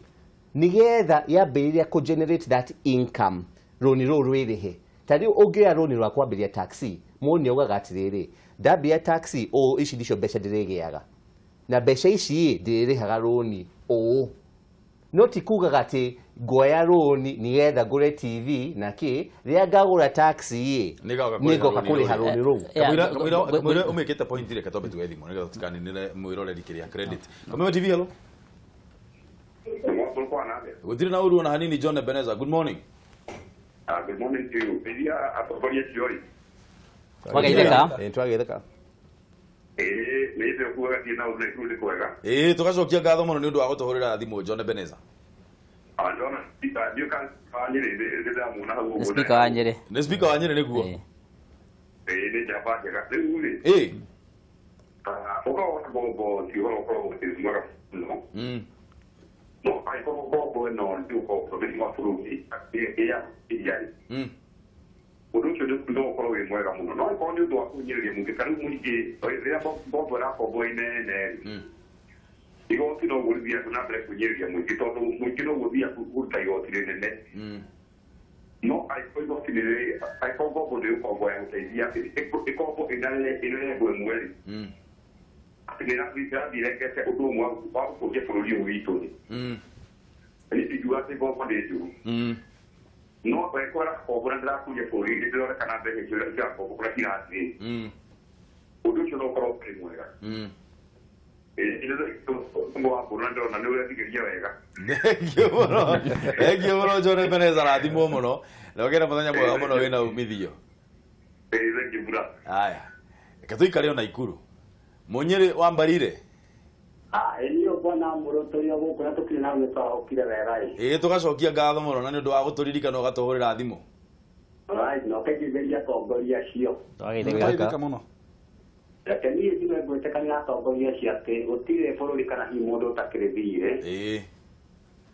nĩgetha yambĩrĩria kũ generate that income rũni rũu rwĩrĩhe. Ta rĩu ũngĩoya rũni rwa kwambĩrĩria taxi, mũndũ nĩ augaga atĩrĩrĩ, ndambĩrĩria taxi ũũ ici nicio mbeca ndĩrĩgĩaga na mbeca ici ndĩrĩrĩhaga rũni ũũ. No ti kugaga atĩ nguoya rũni nĩgetha ngũre TV na kĩ rĩrĩa ngagũra taxi ĩ Nĩngoka kũrĩha nĩngoka rũni kũrĩha rũrũ. rũni rũu. Yeah, Kamũira ũmĩkĩte point reke twambe tuoe thimũ nĩgetha tũtikaninĩre mwĩroreri kĩrĩa credit. Kameme TV, hello. Gũtirĩ na ũru ona hanini. John Ebenezer, good morning. Good morning to you. Iria atongoria acio rĩ, Wagaithĩka. Ĩ, nĩtwageithĩka. Ĩĩ nĩ ithe kugaga thiĩ na ũndũ nĩ kwega. Ĩĩ, tũgacokia ngatho mũno nĩ ũndũ wa gũtũhũrĩra thimũ, John Ebenezer. Ndona speaker ndiũ ka Nyĩrĩ nĩ ndĩramuona hau Nĩ ũguo. speaker wa Nyĩrĩ. Nĩ speaker wa Nyĩrĩ nĩguo. Ĩĩ. Ĩĩ nĩ njamba njega. Rĩu rĩ, ũhoro wa ngombo ti ũhoro ũkoragwo wĩ mwega mũno. No angĩkorwo ngombo ĩno nĩ ũkorwo thĩinĩ wa bũrũri ĩya iria rĩ, ũndũ ũcio no ũkorwo wĩ mwega mũno. No angĩkorwo nĩ ũndũ wa kũhinyĩrĩria mũingĩ, ta rĩu mũingĩ rĩrĩa ngombo ĩrakombwo ĩnene rĩ, igoti noguo rĩthiaga na mbere kũhinyĩrĩria mũingĩ tondũ mũingĩ noguo ũthiaga kũruta igoti rĩnene. No angĩkorwo igoti nĩ rĩrĩ, angĩkorwo ngombo nĩ ĩgũkombwo ya gũteithia ĩkombo ĩna lengo ĩmwe rĩ, atĩ nĩ ĩrathiĩ ĩrengete ũndũ ũmwe wa gũkũria bũrũri ũyũ witũ rĩ, niĩ ndingiuga atĩ ngombo nĩ njũru. No angĩkorwo ĩrakombwo na ndĩrakũria bũrũri, nĩ ndĩronekana mbeca icio irakombwo kũrĩa cirathiĩ, ũndũ ũcio no ũkorwo ũkĩrĩ mwega. Wa mbũrũ na ndĩrona nĩ ũrethigĩria wega. Thengiũ mũno, thengiũ mũno John Ebenezer, rathimwo mũno na ũgĩe na mũthenya mwega mũno wĩna umithio. Ĩĩ thengiũ mbura. Haya, reke tũikare ona Ikuru. Mũnyĩrĩ wa Mbarire. Ĩniĩ bwana mũrũ tũrĩ o gũkũ na tũkĩrĩ na nĩ twahũkire wega ĩ. Ĩĩ, tũgacokia ngatho mũno na nĩ ũndũ wa gũtũririkana ũgatũhũrĩra thimũ. Right, na ũkaigithĩria atongoria acio. Twageithĩka. Nĩtwageithĩka mũno. Reke niĩ njuge ngwĩtĩkania na atongoria acio atĩ gũtirĩ bũrũri kana hihi mũndũ ũtakĩrĩ thirĩ.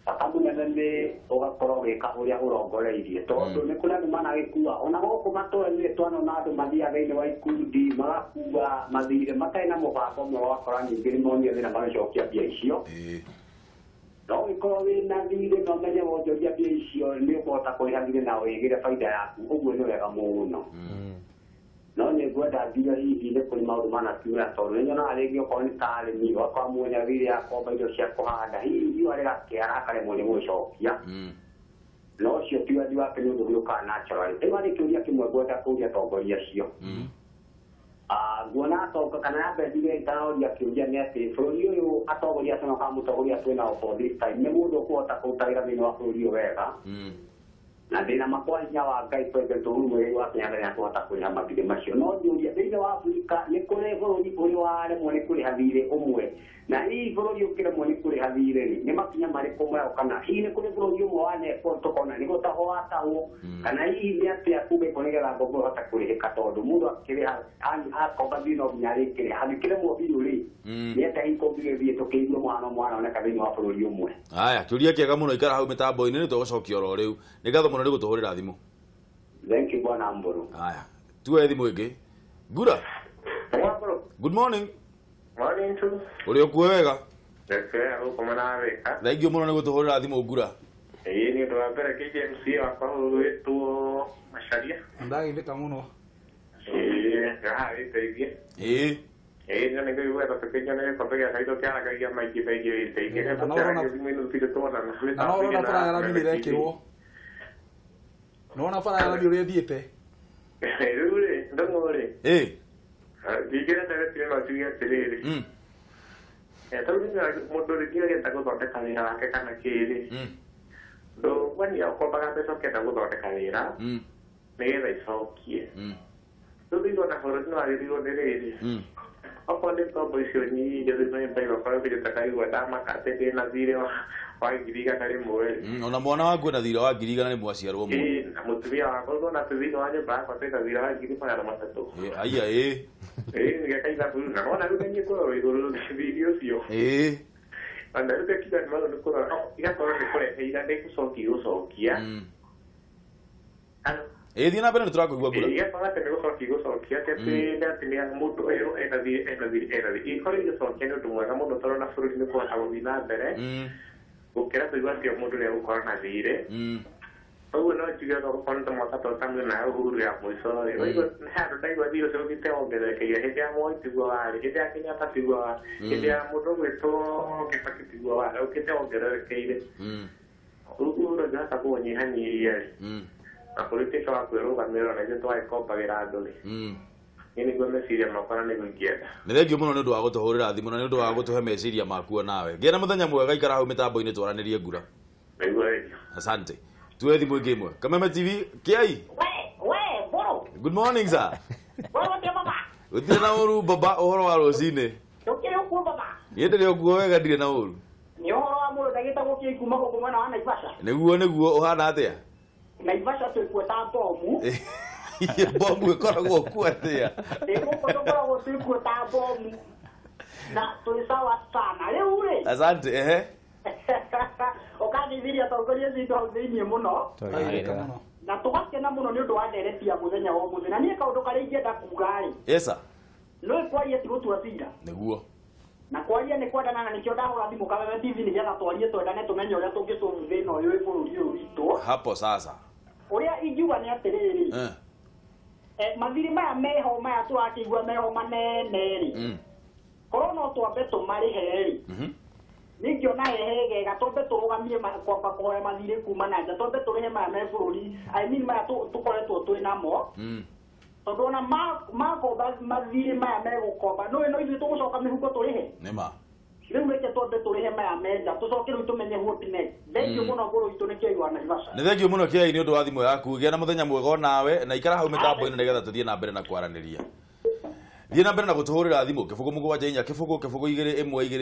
Bata mũnene nĩ ũgakorwo ũgĩka ũrĩa ũrongoreirie tondũ nĩ kũrĩ andũ managĩkua ona gũkũ matũra-inĩ twanona andũ mathiaga thĩinĩ wa ikundi magakua mathirĩ matarĩ na mũbango mwega, ũgakora ningĩ nĩ monire thĩna magĩcokia mbia icio. No ũgĩkorwo wĩna thirĩ na ũmenye wonjoria mbia icio nĩ ũkũhota kũrĩha thirĩ na wĩgĩre baida yaku, ũguo nĩ wega mũno. No nĩ ngwenda nginya hihi nĩ kũrĩ maũndũ manakiumĩra tondũ nĩ nyonaga rĩngĩ okorwo nĩ ta arĩmi ũgakora mwene thirĩ akomba indo cia kũhanda hihi riũa rĩgakĩara akaremwo nĩ gũcokia. No ũcio ti wendi wake nĩ ũndũ ũgĩũkaga naturally. Rĩu harĩ kĩũria kĩmwe ngwenda kũũria atongoria acio. Nguona atongoria kana ya mbere njuge itanoria kĩũria nĩ atĩ bũrũri ũyũ atongoria acio kana mũtongoria twĩnao for this time nĩ mũndũ ũkũhota kũruta wĩra thĩinĩ wa bũrũri ũyũ wega. Na ndĩna ma kwa hinya wa Ngai President Uhuru Muigai wa Kenyatta nĩakũhota kũrĩha mathirĩ macio. No njũria thĩinĩ wa Afrika nĩ kũrĩ bũrũri ũrĩ waremwo nĩ kũrĩha thirĩ ũmwe, na hihi bũrũri ũkĩremwo nĩ kũrĩha thirĩ rĩ nĩ makinya marĩkũ moyagwo, kana hihi nĩ kũrĩ bũrũri ũmwe wanekwo tũkona nĩ gũtahwo watahwo, kana hihi nĩ atĩa kũngĩkwo nĩgetha ngombo ĩhote kũrĩhĩka, tondũ mũndũ akĩrĩha akomba thirĩ no nginya arĩkĩrĩha, angĩkĩremwo biũ rĩ nĩ atĩa hihi kũngĩgĩthiĩ tũkĩigue mũhano mwanoneka thĩinĩ wa bũrũri ũmwe. Haya, kĩũria kĩega mũno, ikara hau mĩtambo-inĩ nĩ tũgũcokia oro rĩu. Nĩ ngatho mũno nĩ gũtũhũrĩra thimũ. Thank you Bwana Mburu. Haya, tuoe thimũ ĩngĩ. Ngura. Good morning. Morning too. Ũrĩ ũkuo wega? Thank you mũno nĩ gũtũhũrĩra thimũ Ngura. Ĩĩ nĩ ũndũ wa mbere KMC wakwa ũgwĩtwo Macharia. Ndagĩthĩka mũno. Ĩĩ, ngaha wĩteithie. Ĩĩ. Ĩĩ nĩ ngũigua tũkĩnyua nĩ gĩkombe gĩa kaitũ kĩaragagia maingĩ maingĩ wĩteithie. Na no ũrona bara ya rami nĩ ĩrekĩrwo. Nĩwona bara ya rami ũrĩa ĩthiĩte? Rĩu rĩ, Ndũng'ũ rĩ. Ĩĩ. Ndingĩra nderetire no njuge atĩrĩrĩ. Tondũ mũndũ rĩngĩ agĩenda gũthondeka wĩra wake kana kĩrĩ. Ndũgwania ũkombaga mbeca ũkĩenda gũthondeka wĩra nĩgetha icokie. Rĩu thĩinĩ ona bũrũri nĩ wagĩrĩirwo nĩ rĩrĩ. Okorwo nĩ ngombo icio nyingĩ thĩinĩ wa okorwo nginya ndakaigua ndamaka atĩ ndĩna thirĩ wa 100,000. Ona mwana waku ena thirĩ wa 100,000 aciarwo mũno. Ĩĩ, na mũtumia wakwa ũrona atĩ thĩinĩ wa nyũmba yakwa twĩna thirĩ wa 300,000. Ĩĩ, aya ĩĩ. Ĩĩ, ngeka ithabu na nona rĩu nĩ kũrora igũrũ thirĩ ũcio. Ĩĩ. Ona rĩu kiuga nĩ maũndũ kũrora igakorwo nĩ kũrehe ira nĩ gũcokia gũcokia. Ĩĩ, thiĩ na mbere nĩ tũrakũigua Ngura. Igakorwo atĩ nĩ gũcokia gũcokia atĩ atĩ nĩ mũndũ ũyũ ena thirĩ ena thirĩ ena thirĩ. Ĩkorwo ĩgĩcokia nĩ ũndũ mwega mũno tondũ na bũrũri nĩ kũhota gũthiĩ na mbere. Gũkĩra kũigua atĩ mũndũ nĩ egũkorwo na thirĩ. Ũguo no njuge okorwo nĩ ta mwaka ta ũtamwe na Uhuru ya mũico rĩ, waigua handũ ndaigua thirĩ ũcio ũthiĩte wongererekeire, hĩndĩ ya Moi tiguo warĩ, hĩndĩ ya Kenyatta tiguo warĩ, hĩndĩ ya mũndũ ũgwĩtwo Kibaki tiguo warĩ, ũkĩte wongererekeire. Ũguo ũngĩhota kũũnyihanyihia rĩ, na bũrũri ũtuĩke wa kwĩrũgamĩrĩra na ithuĩ tũgagĩkombagĩra andũ rĩ. Niĩ nĩguo meciria makwa na nĩguo ingĩenda. Nĩ thengiũ mũno nĩ ũndũ wa gũtũhũrĩra thimũ na nĩ ũndũ wa gũtũhe meciria maku nawe. Gĩa na mũthenya mwega, ikara hau mĩtambo-inĩ twaranĩrie Ngura. Nĩguo thengiũ. Asante. Tuoe thimũ ĩngĩ ĩmwe. Kameme TV, Kĩai. We, Mburu. Good morning sir. Wewe ndio baba. Gũtirĩ na ũru baba, ũhoro wa rũcinĩ. Ndũkĩrĩ ũkuo baba. Niĩ ndĩrĩ ũkuo wega, ndirĩ na ũru. Nĩ ũhoro wa mũndũ ndagĩtagwo Kĩai kuma gũkũ mwena wa Naivasha. Nĩguo nĩguo, ũhana atĩa? Naivasha twĩkuo ta bomu. Bomu ĩkoragwo kuo atĩa? Ĩ gũkũ tũkoragwo twĩkuo ta bomu. Na twĩ sawa sana. Rĩu rĩ. Asante, ehe. Ũkangeithiria atongoria citũ hau thĩiniĩ mũno. Na tũgakena mũno nĩ ũndũ wa ndereti ya mũthenya wa ũmũthĩ. Na niĩ kaũndũ karĩa ingĩenda kuga rĩ. Yes sir. Nĩ kwaria ti gũtua cira. Nĩguo. Na kwaria nĩ kwendana, na nĩkĩo ndahũra thimũ Kameme TV nĩgetha twarie twendane tũmenye ũrĩa tũngĩsolve thĩna ũyũ wĩ bũrũri ũyũ witũ. Hapo sasa. Ũrĩa ingiuga nĩ atĩrĩrĩ. Mathirĩ maya meho maya tũrakĩigua meho manene rĩ. Korwo no twambe tũmarĩhe rĩ. Ningĩona hehegega twambe tũrũgamie kwamba kũhoya mathirĩ kuma na nja, twambe tũrĩhe maya me bũrũri, I mean maya tũkoretwo twĩ namo. Tondũ ona makomba mathirĩ maya megũkomba nũĩ no ithuĩ tũgũcoka mĩhuko tũrĩhe. Nĩma. Rĩu reke twambe tũrĩhe maya me nja, tũcoke rĩu tũmenye what next. Thengiũ mũno Ngũrũ itũ nĩ Kĩai wa Naivasha. Nĩ thengiũ mũno Kĩai nĩ ũndũ wa thimũ yaku. Gĩa na mũthenya mwega onawe, na ikara hau mĩtambo-inĩ nĩgetha tũthiĩ na mbere na kwaranĩria. Thiĩ na mbere na gũtũhũrĩra thimũ 0 7 4 0 0 2 1 2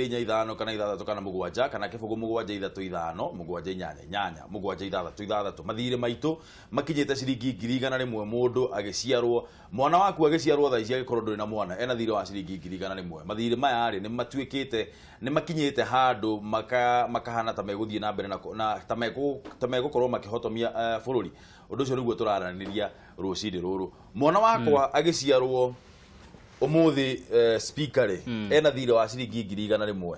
4 5 kana 6 kana 7 kana 0 7 3 5 7 8 8 7 6 6. Mathirĩ maitũ makinyĩte ciringi 100,000 mũndũ agĩciarwo. Mwana waku agĩciarwo thaa ici agĩkorwo ndũrĩ na mwana ena thirĩ wa ciringi 100,000. Mathirĩ maya rĩ nĩ matuĩkĩte nĩ makinyĩte handũ makahana ta megũthiĩ na mbere na ta megũkorwo makĩhotomia bũrũri. Ũndũ ũcio nĩguo tũraranĩria rũcinĩ rũrũ. Mwana wakwa agĩciarwo ũmũthĩ, speaker rĩ ena thirĩ wa ciringi 100,000.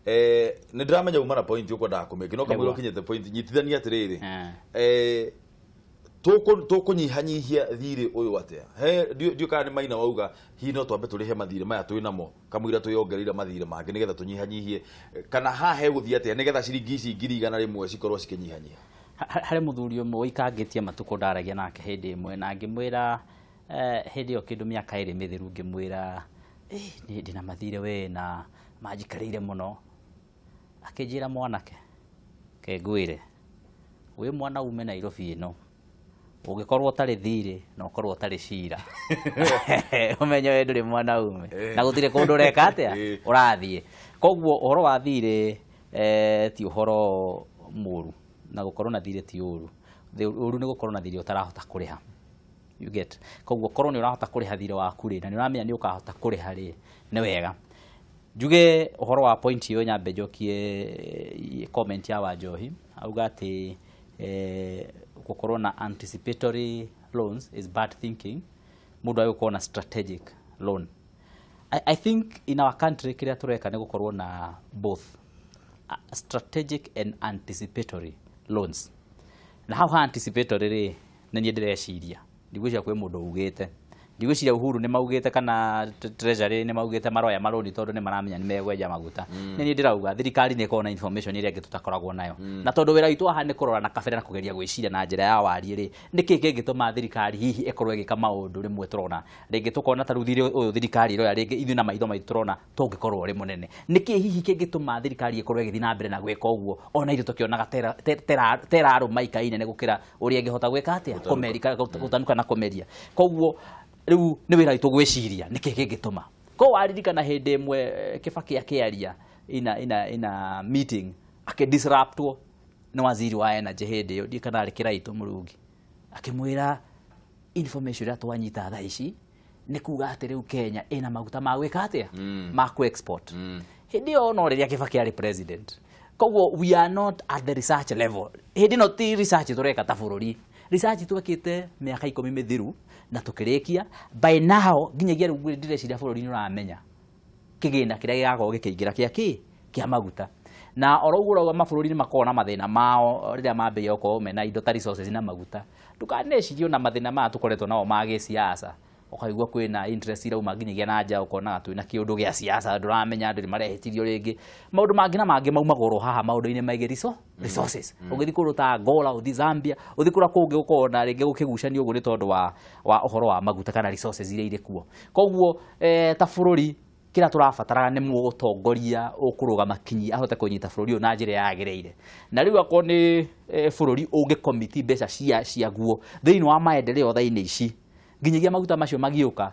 Nĩ ndĩramenya uma na point ũkwendaga kũmĩki no kamũira ũkinyĩte point nyitithania atĩrĩrĩ tũkũnyihanyihia thirĩ ũyũ atĩa he ndiũ kana nĩ Maina wauga hihi no twambe tũrĩhe mathirĩ maya twĩ namo kamũira twĩyongereire mathirĩ mangĩ nĩgetha tũnyihanyihie kana haha hegũthiĩ atĩa nĩgetha ciringi ici 100,000 cikorwo cikĩnyihanyiha. Harĩ mũthuri ũmwe ũikangĩtie matukũ ndaragia nake hĩndĩ ĩmwe na ngĩmwĩra hĩndĩ ĩyo kĩndũ mĩaka ĩrĩ mĩthiru ngĩmwĩra ndĩna mathirĩ we na manjikarĩire mũno. Akĩnjĩra mwanake kengwĩre wĩ mwana ume Nairobi ĩno ũngĩkorwo ũtarĩ thirĩ na ũkorwo ũtarĩ cira ũmenye we ndũrĩ mwana ume na gũtirĩ kũndũ ũreka atĩa ũrathiĩ. Koguo ũhoro wa thirĩ ti ũhoro mũru na gũkorwo na thirĩ ti ũru. Ũru nĩ gũkorwo na thirĩ ũtarahota kũrĩha. You get. Koguo korwo nĩ ũrahota kũrĩha thirĩ waku rĩ na nĩ ũramenya nĩ ũkahota kũrĩha rĩ nĩ wega. Njuge ũhoro wa point ĩyo nyambe njokie comment ya Wanjohi auga atĩ gũkorwo na anticipatory loans is bad thinking. Mũndũ agĩkorwo na strategic loan. I think in our country kĩrĩa tũreka nĩ gũkorwo na both strategic and anticipatory loans. Na hau ha anticipatory rĩ nĩ niĩ ndĩreciria ndigwĩciria kwĩ mũndũ ugĩte ndigwĩciria Uhuru nĩ maugĩte kana Treasury nĩ maugĩte maroya marũni tondũ nĩ maramenya nĩ megwenja maguta. Nĩ niĩ ndĩrauga thirikari nĩ ĩkoragwo na information ĩrĩa ĩngĩ tũtakoragwo nayo na tondũ wĩra witũ haha nĩ kũrora na kabere na kũgeria gwĩciria na njĩra ya wariĩ rĩ nĩkĩ kĩngĩtũma thirikari hihi ĩkorwo ĩgĩka maũndũ rĩmwe tũrona rĩngĩ tũkona ta rĩu thirĩ ũyũ thirikari ĩroya rĩngĩ ithuĩ na maitho maitũ tũrona tũngĩkorwo ũrĩ mũnene nĩkĩ hihi kĩngĩtũma thirikari ĩkorwo ĩgĩthiĩ na mbere na gwĩka ũguo ona ithuĩ tũkĩonaga terarũma ikainene gũkĩra ũrĩa ĩngĩhota gwĩka atĩa gũtanuka na kũmeria. Koguo rĩu nĩ wĩra witũ gwĩciria nĩkĩ kĩngĩtũma. Ko waririkana hĩndĩ ĩmwe Kibaki akĩaria ina meeting akĩdisruptwo nĩ waziri wa energy hĩndĩ ĩyo ndiĩ kana arĩ Kĩraitũ Mũrungi akĩmwĩra information ĩrĩa twanyita thaa ici nĩ kuga atĩ rĩu Kenya ĩna maguta ma gwĩka atĩa ma ku-export. Hĩndĩ ĩyo no rĩrĩa Kibaki arĩ president. Koguo we are not at the research level. Hĩndĩ ĩno ti research tũreka ta bũrũri. Research twekĩte mĩaka 10 mĩthiru na tũkĩrĩkia by now nginyagia rĩu ndĩreciria bũrũri nĩ ũramenya kĩgĩna kĩrĩa gĩgakorwo gĩkĩingĩra kĩa kĩ kĩa maguta. Na oro ũguo ũrauga mabũrũri nĩ makoragwo na mathĩna mao rĩrĩa mambĩrĩria gũkorwo mena indo ta resources na maguta. Ndũkanecirie ona mathĩna maya tũkoretwo nao ma gĩsiasa ũkaigua kwĩna interest irauma nginyagia na nja ũkonaga twĩna kĩũndũ gĩa siasa ndũramenya andũ nĩ marehĩtirio rĩngĩ maũndũ mangĩ na mangĩ maumagwo oro haha maũndũ-inĩ megiĩ resources. Ũgĩthiĩ kũndũ ta Angola ũthiĩ Zambia ũthiĩ kũrĩa kũngĩ ũkona rĩngĩ gũkĩgucanio ũguo nĩ tondũ wa ũhoro wa maguta kana resources iria irĩ kuo. Koguo ta bũrũri kĩrĩa tũrabataraga nĩ mũtongoria ũkũrũgama kinyi ahote kũnyita bũrũri ũyũ na njĩra yagĩrĩire. Na rĩu akorwo nĩ bũrũri ũngĩkomiti mbeca ciaguo thĩinĩ wa maendeleo thaa-inĩ ici nginyagia maguta macio magĩũka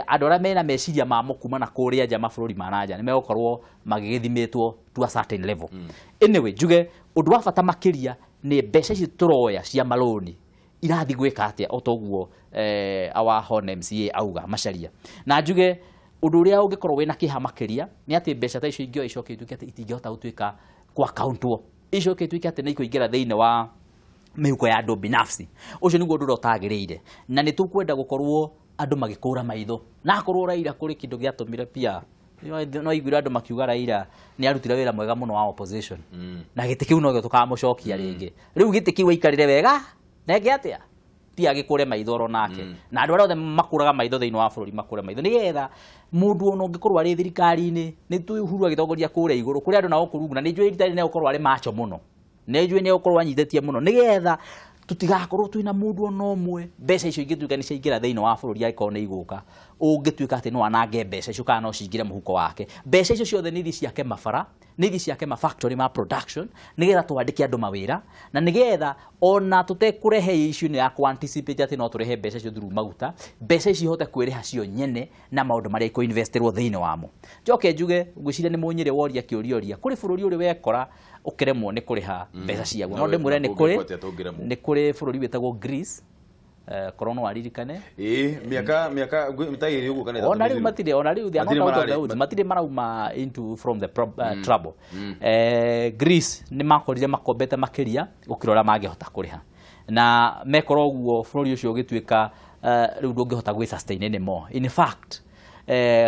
andũ arĩa mena meciria mamo kuma na kũrĩa nja mabũrũri ma na nja nĩ megũkorwo magĩgĩthimĩtwo to a certain level. Anyway njuge ũndũ wa bata makĩria nĩ mbeca ici tũroya cia marũni irathiĩ gwĩka atĩa o toguo our hon MCA auga Macharia. Na njuge ũndũ ũrĩa ũngĩkorwo wĩna kĩeha makĩria nĩ atĩ mbeca ta icio ingĩoya icoke ituĩke atĩ itingĩhota gũtuĩka kũ-accountwo icoke ituĩke atĩ nĩ ikũingĩra thĩinĩ wa mĩhuko ya andũ binafsi. Ũcio nĩguo ũndũ ũrĩa ũtagĩrĩire na nĩ tũkwenda gũkorwo andũ magĩkũra maitho na akorwo Raila kũrĩ kĩndũ gĩatũmire pia no iguire andũ makiuga Raila nĩ arutire wĩra mwega mũno wa opposition na gĩtĩ kĩu nokĩo tũkamũcokia rĩngĩ. Rĩu gĩtĩ kĩu aikarire wega na eke atĩa ti agĩkũre maitho oro nake na andũ arĩa othe makũraga maitho thĩinĩ wa bũrũri makũre maitho nĩgetha mũndũ ona ũngĩkorwo arĩ thirikari-inĩ nĩ tũĩ Uhuru agĩtongoria kũrĩa igũrũ kũrĩa andũ nao kũrungu na nĩ njũĩ rita rĩrĩ nĩegũkorwo arĩ macho mũno nĩ njũĩ nĩegũkorwo anyitĩtie mũno nĩgetha tũtigakorwo twĩna mũndũ ona ũmwe mbeca icio ingĩtuĩka nĩ ciaingĩra thĩinĩ wa bũrũri angĩkorwo nĩ igũka ũngĩtuĩka atĩ no anange mbeca icio kana no cingĩre mũhuko wake. Mbeca icio ciothe nĩ ithiĩ ciake mabara nĩ ithiĩ ciake ma factory ma production nĩgetha twandĩke andũ mawĩra na nĩgetha ona tũtekũrehe issue ĩno ya kũ-anticipate atĩ no tũrehe mbeca icio through maguta mbeca ici ihote kwĩrĩha cio nyene na maũndũ marĩa ikũ-investerwo thĩinĩ wamo. Njoke njuge ngwĩciria nĩ mũnyĩrĩ woria kĩũria ũria kũrĩ bũrũri ũrĩ wekora ũkĩremwo nĩ kũrĩha mbeca ciaguo no ndĩmwĩre nĩ kũrĩ bũrũri wĩtagwo Greece korwo no waririkane miaka mĩaka ũguo kana ona rĩu matirĩ ona rĩu they are not out of the woods matirĩ marauma into from the trouble. Greece nĩ makorire makombete makĩria gũkĩra ũrĩa mangĩhota kũrĩha na mekora ũguo bũrũri ũcio ũgĩtuĩka rĩu ndũngĩhota gwĩ sustain anymore. In fact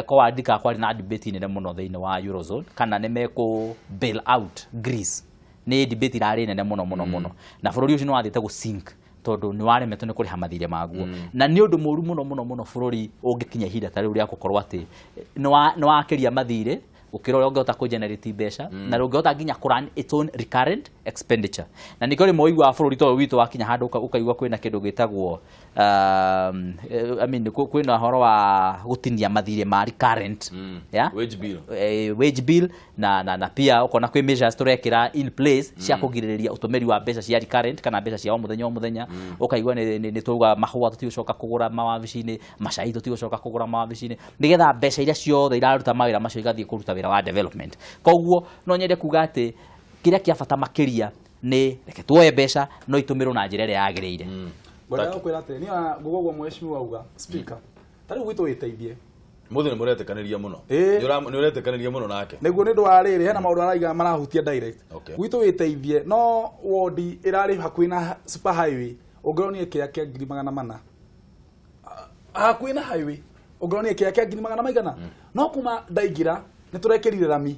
kwa ndika kwari na debate nene muno thiini wa Eurozone kana nĩ mekũ bail out Greece. Nĩ debate irarĩ nene muno muno muno na bũrũri ũcio nĩ wathiĩte gũ sink tondu ni waremetwo ni kuriha mathire maguo na ni undu muru muno muno muno bururi ungikinya ihinda ta riu ria gukorwo ati ni wakiria mathire gukira uria ungihota ku generate mbeca na rungihota nginya ku run its own recurrent expenditure. Na nikio rimwe uiguaga bururi ta uyu witu wakinya handu ukaigua kwina kindu gitagwo I mean kwina horo wa gutinia mathire ma recurrent yeah? Wage bill, wage bill na pia ukona kwi measures turekira in place cia kugiririria utumiri wa mbeca cia recurrent kana mbeca cia o muthenya o muthenya. Ukaigua ni tuuga mahua tutigucoka kugura mawabici-ini, macai tutigucoka kugura mawabici-ini, nigetha mbeca iria ciothe iraruta mawira macio igathie kuruta wira wa development. Koguo no nyende kuga ati kiria kia bata makiria ni reke tuoye mbeca no itumirwo na njira ĩrĩa yagĩrĩire. Ngwenda gukwira atĩrĩ, niĩ nguga ũguo mheshimiwa auga speaker ta rĩu gwitũ wĩteithie Mũthĩ nĩ mũretĩkanĩria mũno. Nĩ ũretĩkanĩria mũno nake. Nĩguo nĩ ũndũ wa rĩrĩ hena maũndũ araiga marahutia direct. Gwitũ wĩteithie no wodi ĩrarĩ hakuhĩ na super highway ũngĩronire kĩa kĩa 400,000 hakuhĩ na highway ũngĩronire kĩa kĩa 400,000 maigana no kuma ndaingĩra nĩ tũrekĩrire rami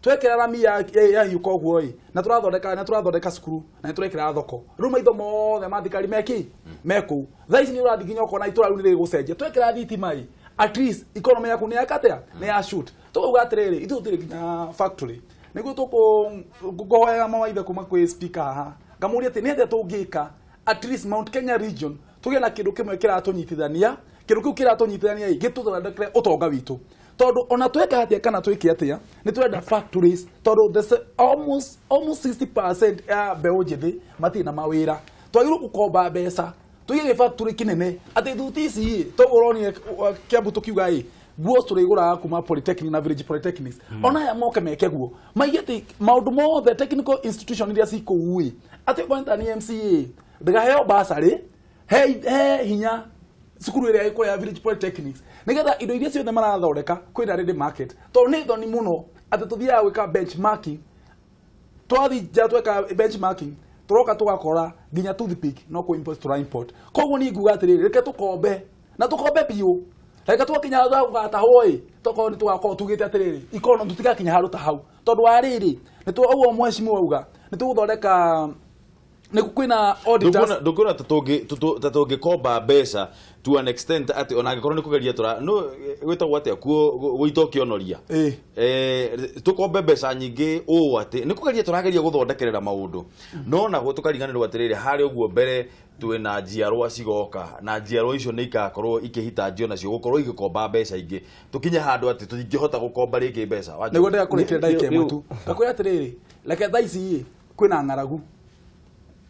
twekera rami ya hiũka ũguo ĩ na tũrathondeka cukuru na nĩ tũrekĩra thoko rĩu maitho mothe ma thirikari meki mekũu. Thaa ici nĩ ũrathiĩ nginya ũkona itũra rĩu nĩ rĩgũcenjia twekĩra thitima ĩ at least economy yaku nĩ yakatea nĩ ya shoot. Tũkauga atĩrĩrĩ ithuĩ tũtirĩ nginya factory nĩguo tũkũhoyaga mawaitha kuma kwĩ speaker haha ngamũria atĩ nĩ atĩa tũngĩka at least Mount Kenya region tũgĩe na kĩndũ kĩmwe kĩratũnyitithania kĩndũ kĩu kĩratũnyitithania ĩ gĩtũthondekere ũtonga witũ tondu ona tweka atia kana twike atia ni twenda factories tondu almost 60% ya mbeũ njĩthĩ matirĩ na mawĩra twagĩrĩirwo gũkomba mbeca tũige factory kĩnene atĩ thuti ici toguo ũronire Kiambu tũkiuga ĩ nguo tũrĩgũraga kuma polytechnic na village polytechnics ona aya moke meke guo maige atĩ maũndũ mothe technical institution iria ci kũu ĩ atĩ okorwo nĩ ta nĩ MCA ndĩgaheo bursary he hinya cukuru ĩrĩa ĩkũrĩa village polytechnics nigetha indo iria ciothe marathondeka kwĩna ready market tondũ nĩ thoni mũno atĩ tũthiaga gwĩka benchmarking twathi nja tweka benchmarking tũroka tũgakora nginya toothpick no kũ import tũra import. Koguo niĩ nguga atĩrĩrĩ reke tũkombe na tũkombe biũ reke twakinya gũgatahwo ĩ tokorwo nĩ tũgakorwo tugĩte atĩrĩrĩ ikono tũtigakinya handũ ta hau tondũ wa rĩrĩ nĩ ũguo mheshimiwa auga nĩ tũgũthondeka nĩ kwĩna auditors ndũkuona ta tũngĩkomba mbeca to an extent atĩ ona angĩkorwo nĩ kũgeria tũra no gwĩtagwo atĩa kuo gũita ũkĩonoria tũkombe mbeca nyingĩ ũũ atĩ nĩ kũgeria tũrageria gũthondekerera maũndũ no naguo tũkariganĩrwo atĩrĩrĩ harĩa ũguo mbere twĩna njiarwa cigoka na njiarwa icio nĩ ikakorwo ikĩhitanjio nacio gũkorwo igĩkomba mbeca ingĩ tũkinye handũ atĩ tũtingĩhota gũkomba rĩngĩ mbeca. Nĩguo ndĩrakũrĩkĩria ndagĩka ĩmwe tu ngakwĩra atĩrĩrĩ reke thaa ici kwĩna ng'aragu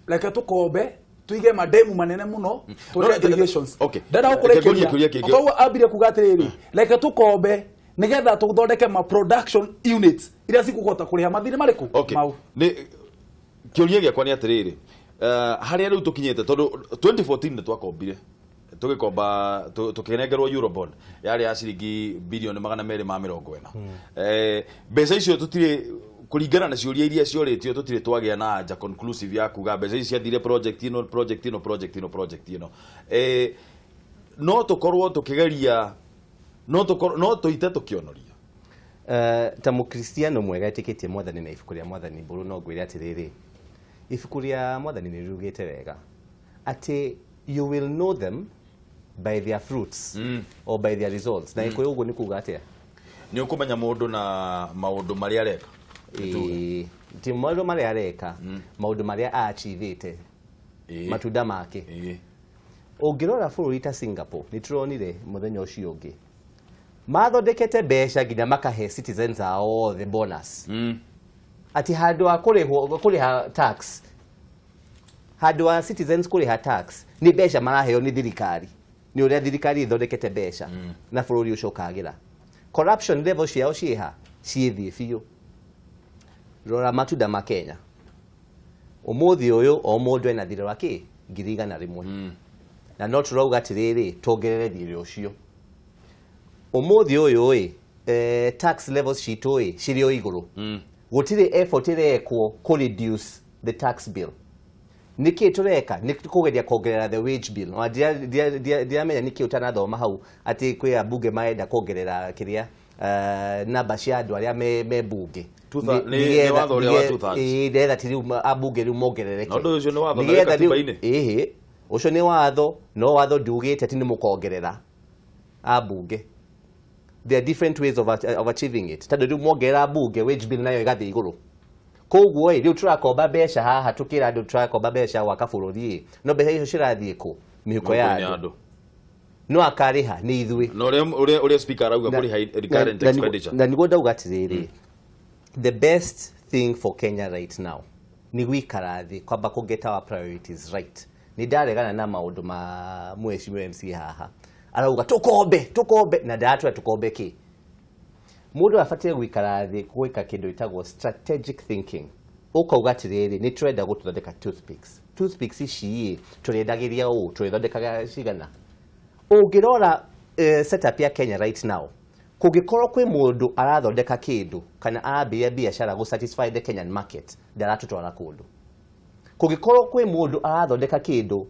reke tukombe tuige mademu manene muno tweke irrigations ndenda gukurekeria koguo ambire kuga atiriri reke tukombe nigetha tuthondeke ma production units iria cikũhota kũrĩha mathirĩ marĩkũ mau. Nĩ kĩũria gĩakwa nĩ atĩrĩrĩ harĩa rĩu tũkinyĩte tondũ 2014 nĩ twakombire tũgĩkomba tũkĩnengerwo Eurobond yarĩ ya ciringi bilioni 240 mbeca icio tũtirĩ kuringana na ciũria iria ciorĩtio tũtirĩ twagĩa na anja conclusive ya kuga mbeca ici ciathire project ĩno project ĩno project ĩno project ĩno no tũkorwo tũkĩgeria no tũite tũkĩonoria ta mũkristiano mwega etĩkĩtie mwathani na ibuku rĩa mwathani mbũrũ no ngwĩre atĩrĩrĩ ibuku rĩa mwathani nĩ riugĩte wega atĩ you will know them by their fruits or by their results na gĩkũyũ ũguo nĩ kuga atĩa nĩ ũkũmenya mũndũ na maũndũ marĩa areka ti maũndũ marĩa areka maũndũ marĩa aachivĩte matunda make. Ũngĩrora bũrũri ta Singapore nĩ tũronire mũthenya ũcio ũngĩ mathondekete mbeca nginya makahe citizens ao othe bonus atĩ handũ ha kũrĩha tax handũ ha citizens kũrĩha tax nĩ mbeca maraheo nĩ thirikari nĩ ũrĩa thirikari ĩthondekete mbeca na bũrũri ũcio ũkagĩra. Corruption level ciao ciĩha ciĩ thĩ biũ. Rora matunda ma Kenya ũmũthĩ ũyũ o mũndũ ena thirĩ wa kĩ 100,000 na no tũrauga atĩrĩrĩ tuongerere thirĩ ũcio ũmũthĩ ũyũ ĩ tax levels citũ ĩ cirĩ o igũrũ gũtirĩ effort ĩrekwo kũ reduce the tax bill Niki tureka ni kugeria kuongerera the wage bill. Na ndiramenya niki utanathoma hau ati kwi abunge marenda kuongerera kiria namba cia andu aria me bunge. Ni watho uria wa 2/3. Nĩgetha ti riu abunge riu mongerereke. Na undu ucio ni watho na katiba-inĩ. Ĩhĩ, ucio ni watho, no watho ndiugĩte ati ni mukongerera abunge. There are different ways of achieving it. Tondũ riu mongerera abunge wage bill nayo ĩgathiĩ igũrũ. Koguo ĩ riu tũrakomba mbeca haha tukĩra andũ tũrakomba mbeca gwaka bũrũri ĩ, no mbeca icio cirathiĩ kũ? Mĩhuko ya andũ. No akarĩha nĩ ithuĩ. Na ũrĩa speaker arauga kũrĩha recurrent expenditure. Na nĩguo ndauga atĩrĩrĩ, the best thing for Kenya right now ni gwikara thĩ kwamba kũ get our priorities right. Nĩ ndaregana na maũndũ ma mheshimiwa MC haha arauga tukombe na ndatwara tukombe kĩ. Mũndũ abatie gwikara thĩ gwĩka kĩndũ gĩtagwo strategic thinking. Ũkauga atĩrĩrĩ, nĩ tũrenda gũthondeka toothpicks. Toothpicks ici ĩ tũrendagĩria ũũ, tũrĩthondekaga cigana. Ũngĩrora setup ya Kenya right now, kũngĩkorwo kwĩ mũndũ arathondeka kĩndũ kana arambĩrĩria biacara gũ satisfy the Kenyan market, ndaratũtwara kũndũ. Kũngĩkorwo kwĩ mũndũ arathondeka kĩndũ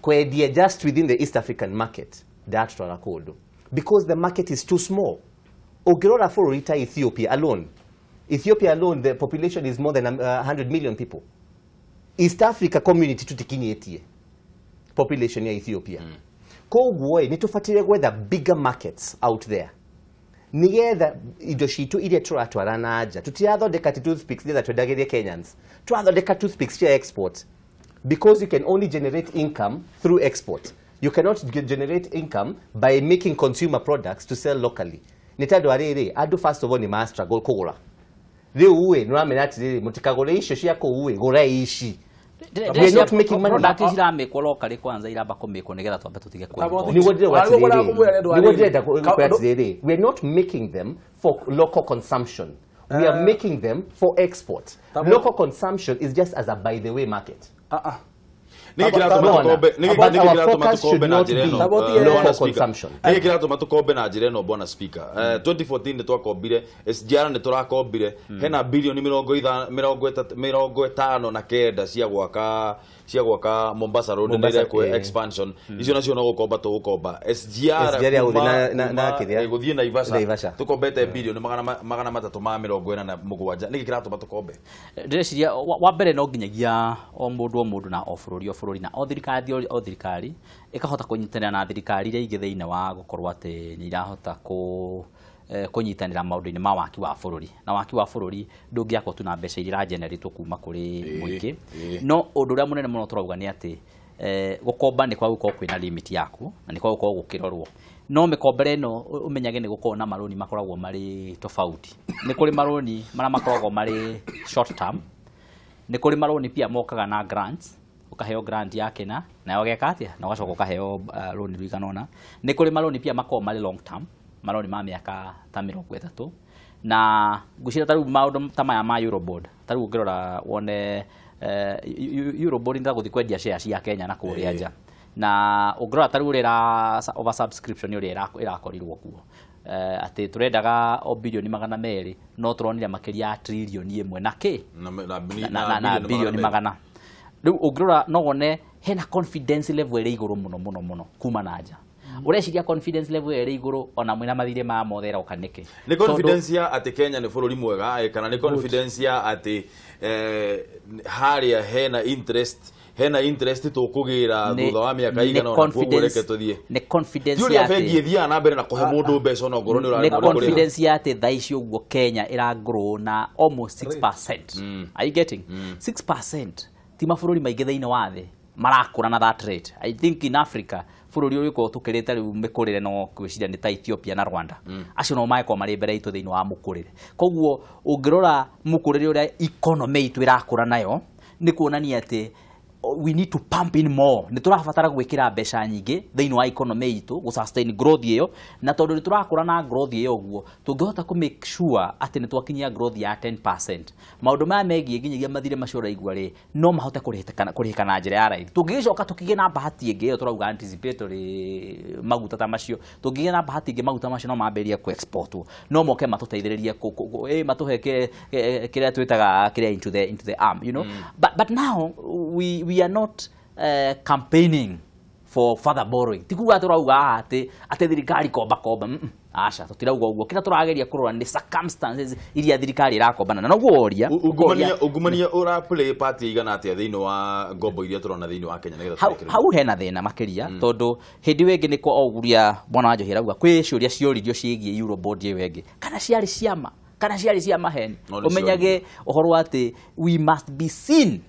kwendia just within the East African market, ndaratũtwara kũndũ. Because the market is too small. Ũngĩrora bũrũri ta Ethiopia alone, the population is more than 100 million people. East Africa community tutikinyĩtie population ya Ethiopia. Koguo nĩ tũbataire gwetha bigger markets out there. Nĩgetha indo citũ iria tũratwara na nja, tũtirathondeka toothpicks nĩgetha twendagĩrie Kenyans. Tũrathondeka toothpicks cia export because you can only generate income through export. You cannot generate income by making consumer products to sell locally. Nĩ tondũ arĩrĩ, andũ first of all nĩ ma struggle kũgũra. Rĩu ĩ, nĩ ũramenya atĩrĩrĩ, mũtikagũre icio cia kũu ĩ, gũrai ici. We are not making money. Product iramĩkwo locally kwanza iramba kũmĩkwo nĩgetha twambe tũtige kũimport. Nĩguo ndĩrenda kwĩra atĩrĩrĩ, we are not making them for local consumption. We are making them for export. Local consumption is just as a by the way market. Nĩkĩ kĩratũma tũkombe na njĩra ĩno bwana speaker? 2014 nĩ twakombire, SGR nĩ tũrakombire, hena bilioni 59 cia gwaka Mombasa Road nĩ irekwo expansion. Icio nacio no gũkomba tũgũkomba. SGR gũthiĩ Naivasha tũkombete bilioni 347. Nĩkĩ kĩratũma tũkombe? Ndĩreciria wa mbere no nginyagia o mũndũ na o bũrũri na o thirikari ĩkahota kũnyitanĩra na thirikari iria ingĩ thĩinĩ wa gũkorwo atĩ nĩ irahota kũnyitanĩra maũndũ-inĩ ma waki wa bũrũri. Na waki wa bũrũri ndũngĩakwo tu na mbeca iria irageneratwo kuma kũrĩ mũingĩ. No ũndũ ũrĩa mũnene mũno tũrauga nĩ atĩ gũkomba nĩ kwa gũkorwo kwĩna limit yaku na nĩ kwa gũkorwo gũkĩrorwo. No mĩkombere ĩno ũmenyage nĩ gũkorwo na marũni makoragwo marĩ tofauti. Nĩ kũrĩ marũni marĩa makoragwo marĩ short term, nĩ kũrĩ marũni pia mokaga na grants, ukaheo grant ya kĩna na ũgeka atĩa na ũgacoka ũkaheo loan rũigana ũna. Nĩ kũrĩ marũni pia makoragwo marĩ long term, marũni ma mĩaka ta 30, na ngwĩciria ta rĩu maũndũ ta maya ma Eurobond, ta rĩu ũngĩrora wone Eurobond nĩ ta gũthiĩ kwendia share cia Kenya na kũrĩa nja, na ũngĩrora ta rĩu ũrĩa over subscription ũrĩa ĩrakorirwo kuo, atĩ tũrendaga o bilioni 200 no tũronire makĩria ya trilioni 1 na kĩ na bilioni 100. Rĩu ũngĩrora no wone hena confidence level ĩrĩ igũrũ mũno mũno mũno kuma na nja. Ũreciria confidence level ĩrĩ igũrũ ona mwĩna mathirĩ ma mothe ĩroka nĩkĩ? Nĩ confidence ya atĩ Kenya nĩ bũrũri mwega, kana nĩ confidence ya atĩ harĩa hena interest tũkũgĩra thutha wa mĩaka igana ona koguo reke tũthiĩ. Nĩ confidence ya atĩ bengi ĩthiaga na mbere na kũhe mũndũ mbeca ona ngorwo nĩ ũrarĩ. Nĩ confidence ya atĩ thaa ici ũguo Kenya ĩra grow na almost 6%. Are you getting? 6% ti mabũrũri maingĩ thĩinĩ wa thĩ marakũra na that rate. I think in Africa bũrũri ũrĩa ũkoragwo tũkĩrĩte rĩu mĩkũrĩre no ngwĩciria nĩ ta Ethiopia na Rwanda. Acio no magĩkorwo marĩ mbere itũ thĩinĩ wa mũkũrĩre. Koguo ũngĩrora mũkũrĩre ũrĩa economy itũ ĩrakũra nayo nĩ kuonania atĩ We need to pump in more. Nĩ tũrabatara gwĩkĩra mbeca nyingĩ thĩinĩ wa economy itũ gũ sustain growth ĩyo, na tondũ nĩ tũrakũra na growth ĩyo ũguo, tũngĩhota kũ make sure atĩ nĩ twakinyia growth ya 10%, maũndũ maya megiĩ nginyagia mathirĩ macio ũraigua rĩ, no mahote kũrĩhĩka na njĩra ya raithi. Tũngĩgĩcoka tũkĩgĩe na bahati ĩngĩ ĩyo tũrauga anticipatory maguta ta macio, tũngĩgĩa na bahati ĩngĩ maguta macio no mambĩrĩrie kũ exportwo, no moke matũteithĩrĩrie matũhe kĩrĩa twĩtaga kĩrĩa into the arm. But now we are not campaigning for further borrowing. Ti kuga tũrauga haha atĩ thirikari komba komba. Aca, tũtirauga ũguo. Kĩrĩa tũrageria kũrora nĩ circumstances iria thirikari ĩrakombana na noguo woria. Ungumania ũra play part igana atĩa thĩinĩ wa ngombo iria tũrona thĩinĩ wa Kenya nĩgetha Hau tũrĩkĩrĩrie? Hau hena thĩna makĩria, tondũ hĩndĩ ĩyo ĩngĩ nĩ kwa oguria mwana wa Njohi arauga kwĩ ciũria cioririo ciĩgiĩ Eurobond ĩyo ĩngĩ, kana ciarĩ ciama kana ciarĩ cia maheni. No nĩ Ũmenyage ũhoro wa atĩ we must be seen,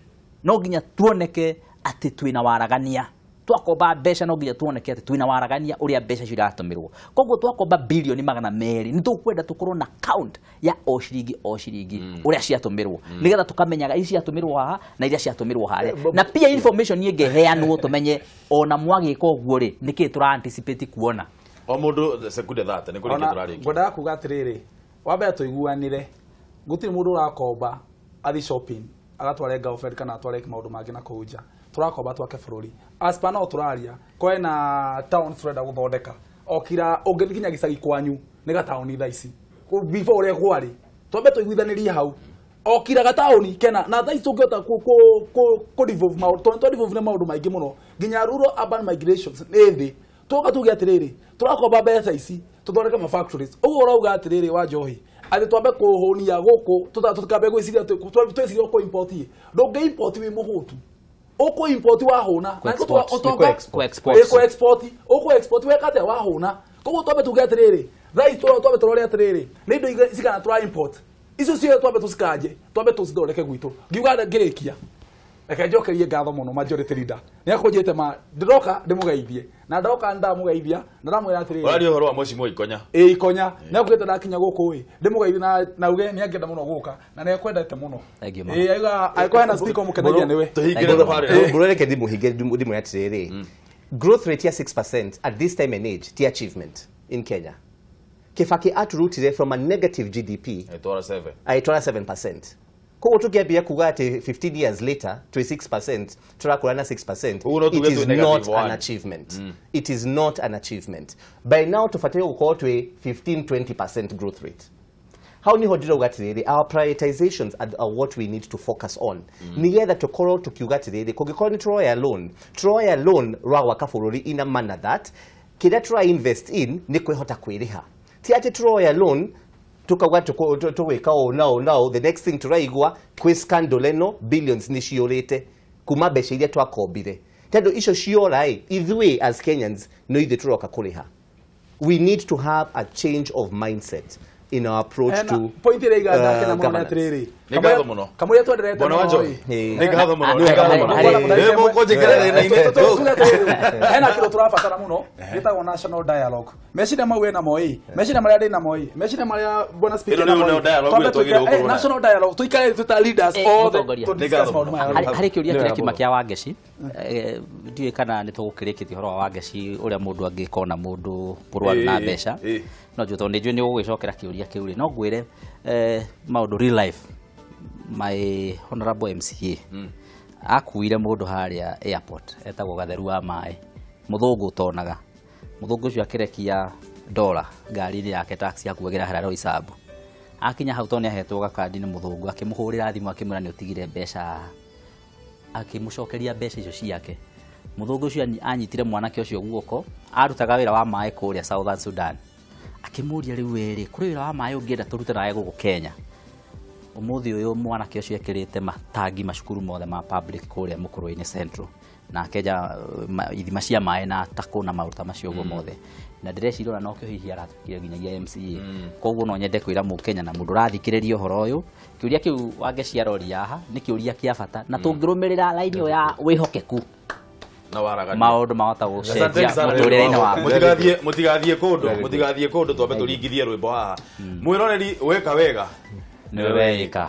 no nginya tuoneke atĩ twĩna waragania. Twakomba mbeca, no nginya tuoneke atĩ twĩna waragania ũrĩa mbeca icio iratũmĩrwo. Koguo twakomba 200,000,000, nĩ tũkwenda tũkorwo na count ya o ciringi o ciringi ũrĩa ciatũmĩrwo, nĩgetha tũkamenyaga ici ciatũmĩrwo haha na iria ciatũmĩrwo harĩa, na pia information ĩngĩheanwo tũmenye ona mwagĩka ũguo rĩ, nĩkĩĩ tũra anticipate kuona. O mũndũ sekunde 30 nĩ kũrĩkia Ona tũrarĩkia. Ngwendaga kuga atĩrĩrĩ, wa mbere tũiguanĩre, gũtirĩ mũndũ ũrakomba athi shopping agatware girlfriend kana atware maũndũ mangĩ na kũu nja. Tũrakomba twake bũrũri. As per no tũraria kwena town tũrenda gũthondeka, okira ũngĩthiĩ nginya gĩcagi kwanyu nĩ gataũni thaa ici before ũrĩa kwarĩ. Twambe tũiguithanĩrie hau, okira gataũni kena na thaa ici tũngĩhota kũ devolve maũndũ, tondũ twa devolve nĩ maũndũ maingĩ mũno, nginya rural urban migrations nĩ thĩ. Twoka tuge atĩrĩrĩ, tũrakomba mbeca ici tũthondeke ma factories. Ũguo ũrauga atĩrĩrĩ wa Njohi atĩ twambe kũhũnia gũkũ, tũtikambe gwĩciria twĩciria kũ import. Ndũngĩ import wĩ mũhũtu, ũkũ import wahũna. Kũ-export. Kũ-export. Kũ export, ũkũ export weka atĩa wahũna? Koguo twambe tuge atĩrĩrĩ, thaa ici twambe tũrore atĩrĩrĩ, nĩ indo cigana tũra import. Icio ciothe twambe tũcikanje, twambe tũcithondeke gwitũ. Ngiuga ngĩrĩkia, reke njokerie ngatho mũno majority leader, nĩ akũnjĩte ma ndĩroka ndĩmũgeithie, na ndoka ndamũgeithia na ndamwĩra atĩrĩrĩ. Ũraria ũhoro wa Mheshimiwa Ikonya? Ĩ, Ikonya. Nĩ akugĩte ndakinya gũkũ ĩ ndĩmũgeithie na uge nĩ angĩenda mũno gũka na nĩ akwendete mũno. Thank you, mama. Ĩ, auga angĩkorwo hena speaker mũkenagia nĩwe. Tũhingĩre thabarĩ. Mbũrũ, ndimũhinge ndimwĩre atĩrĩrĩ, growth rate ya 6% at this time and age ti achievement in Kenya. Kibaki aturutire from a negative GDP Ĩtwara 7. Aitwara 7%. Koguo tũkĩambia kuga atĩ 15 years later twĩ 6%, tũrakũra na 6%, Ũguo no it tuge is twĩ negative not an one. achievement. It is not an achievement. By now tũbataire gũkorwo twĩ 15 20% growth rate. Hau niho ndĩrauga atĩrĩrĩ, our prioritizations are what we need to focus on, nĩgetha tũkorwo tũkiuga atĩrĩrĩ, kũngĩkorwo nĩ tũroya loan, tũroya loan rwa gwaka bũrũri in a manner that kĩrĩa tũra invest in nĩ kwĩhota kwĩrĩha, ti atĩ tũroya loan tukauga tũgwĩka ũũ na ũũ na ũũ. The next thing tũraigua kwĩ scandal ĩno, billions nĩ ciũrĩte kuma mbeca iria twakombire, tondũ icio ciora ĩ, ithuĩ as Kenyans no ithuĩ tũroka kũrĩha. We need to have a change of mindset in our approach Hena to point ĩrĩa igandake na mũno nĩ governance. atĩrĩrĩ, Nĩ ngatho mũno. kamũrĩa twenderete Bwana wa mũno Njohi. ĩ. Nĩ ngatho mũno, Nĩ nĩ ngatho mũno. Harĩ- Nĩ mũkũnjĩkĩra thĩna-inĩ. Tuge atĩrĩrĩ, hena kĩndũ tũrabatara mũno gĩtagwo national dialogue. Meciria mau ĩnamo ĩ, meciria marĩa ndĩ namo ĩ, meciria marĩa bwana speaker Ĩno nĩyo namo ĩ. dialogue Twambe ĩrĩa twagĩrĩirwo tuike, gũkorwo nayo. national dialogue, tuikare twĩ ta leaders othe Mũtongoria. tũ Nĩ discuss ngatho maũndũ mũno. maya. Harĩ kĩũria Nĩ kĩrĩa wega kiuma mũno. kĩa Wangeci, ndiũĩ kana nĩ tũgũkĩrĩkĩtie ũhoro wa Wangeci ũrĩa mũndũ angĩkona mũndũ mũrwaru na mbeca. No njũĩ tondũ nĩ njũĩ nĩ ũgũgĩcokera kĩũria kĩu rĩ, no ngwĩre maũndũ real life. My honorable MCA akuire mũndũ harĩa airport etagwo Gatheru wa maĩ, mũthũngũ ũtonaga. Mũthũngũ ũcio akĩrekia dola ngari-inĩ yake, taxi akuagĩra harĩa Roysambu. Akinya hau, tondũ nĩ ahetwo gakandi nĩ mũthũngũ, akĩmũhũrĩra thimũ akĩmwĩra nĩ ũtigire mbeca haha. Akĩmũcokeria mbeca icio ciake. Mũthũngũ ũcio anyitire mwanake ũcio guoko, arutaga wĩra wa maĩ kũrĩa Southern Sudan, akĩmũria, "Rĩu ĩrĩ kũrĩ wĩra wa maĩ ũngĩenda tũrute nawe gũkũ Kenya?" Ũmũthĩ ũyũ mwanake ũcio ekĩrĩte matangi macukuru mothe ma public kũrĩa Mũkũrwe-inĩ Central, na akenja ithima cia maĩ na takũ na maũndũ ta macio ũguo mothe, na ndĩreciria ona nokĩo hihi aratuĩkire nginyagia MCA. Koguo no nyende kwĩra mũkenya na mũndũ ũrathikĩrĩria ũhoro ũyũ, kĩũria kĩu Wangeci aroria haha nĩ kĩũria kĩa bata, na tũngĩrũmĩrĩra raini ĩyo ya wĩhokeku, na waragania, maũndũ mahota gũcenjia Asanteni sana. mũtũrĩre-inĩ waku. Mũtigathiĩ kũndũ, mũtigathiĩ kũndũ, twambe tũringithie rwĩmbo haha. Mwĩroreri, weka wega nĩwe weĩka.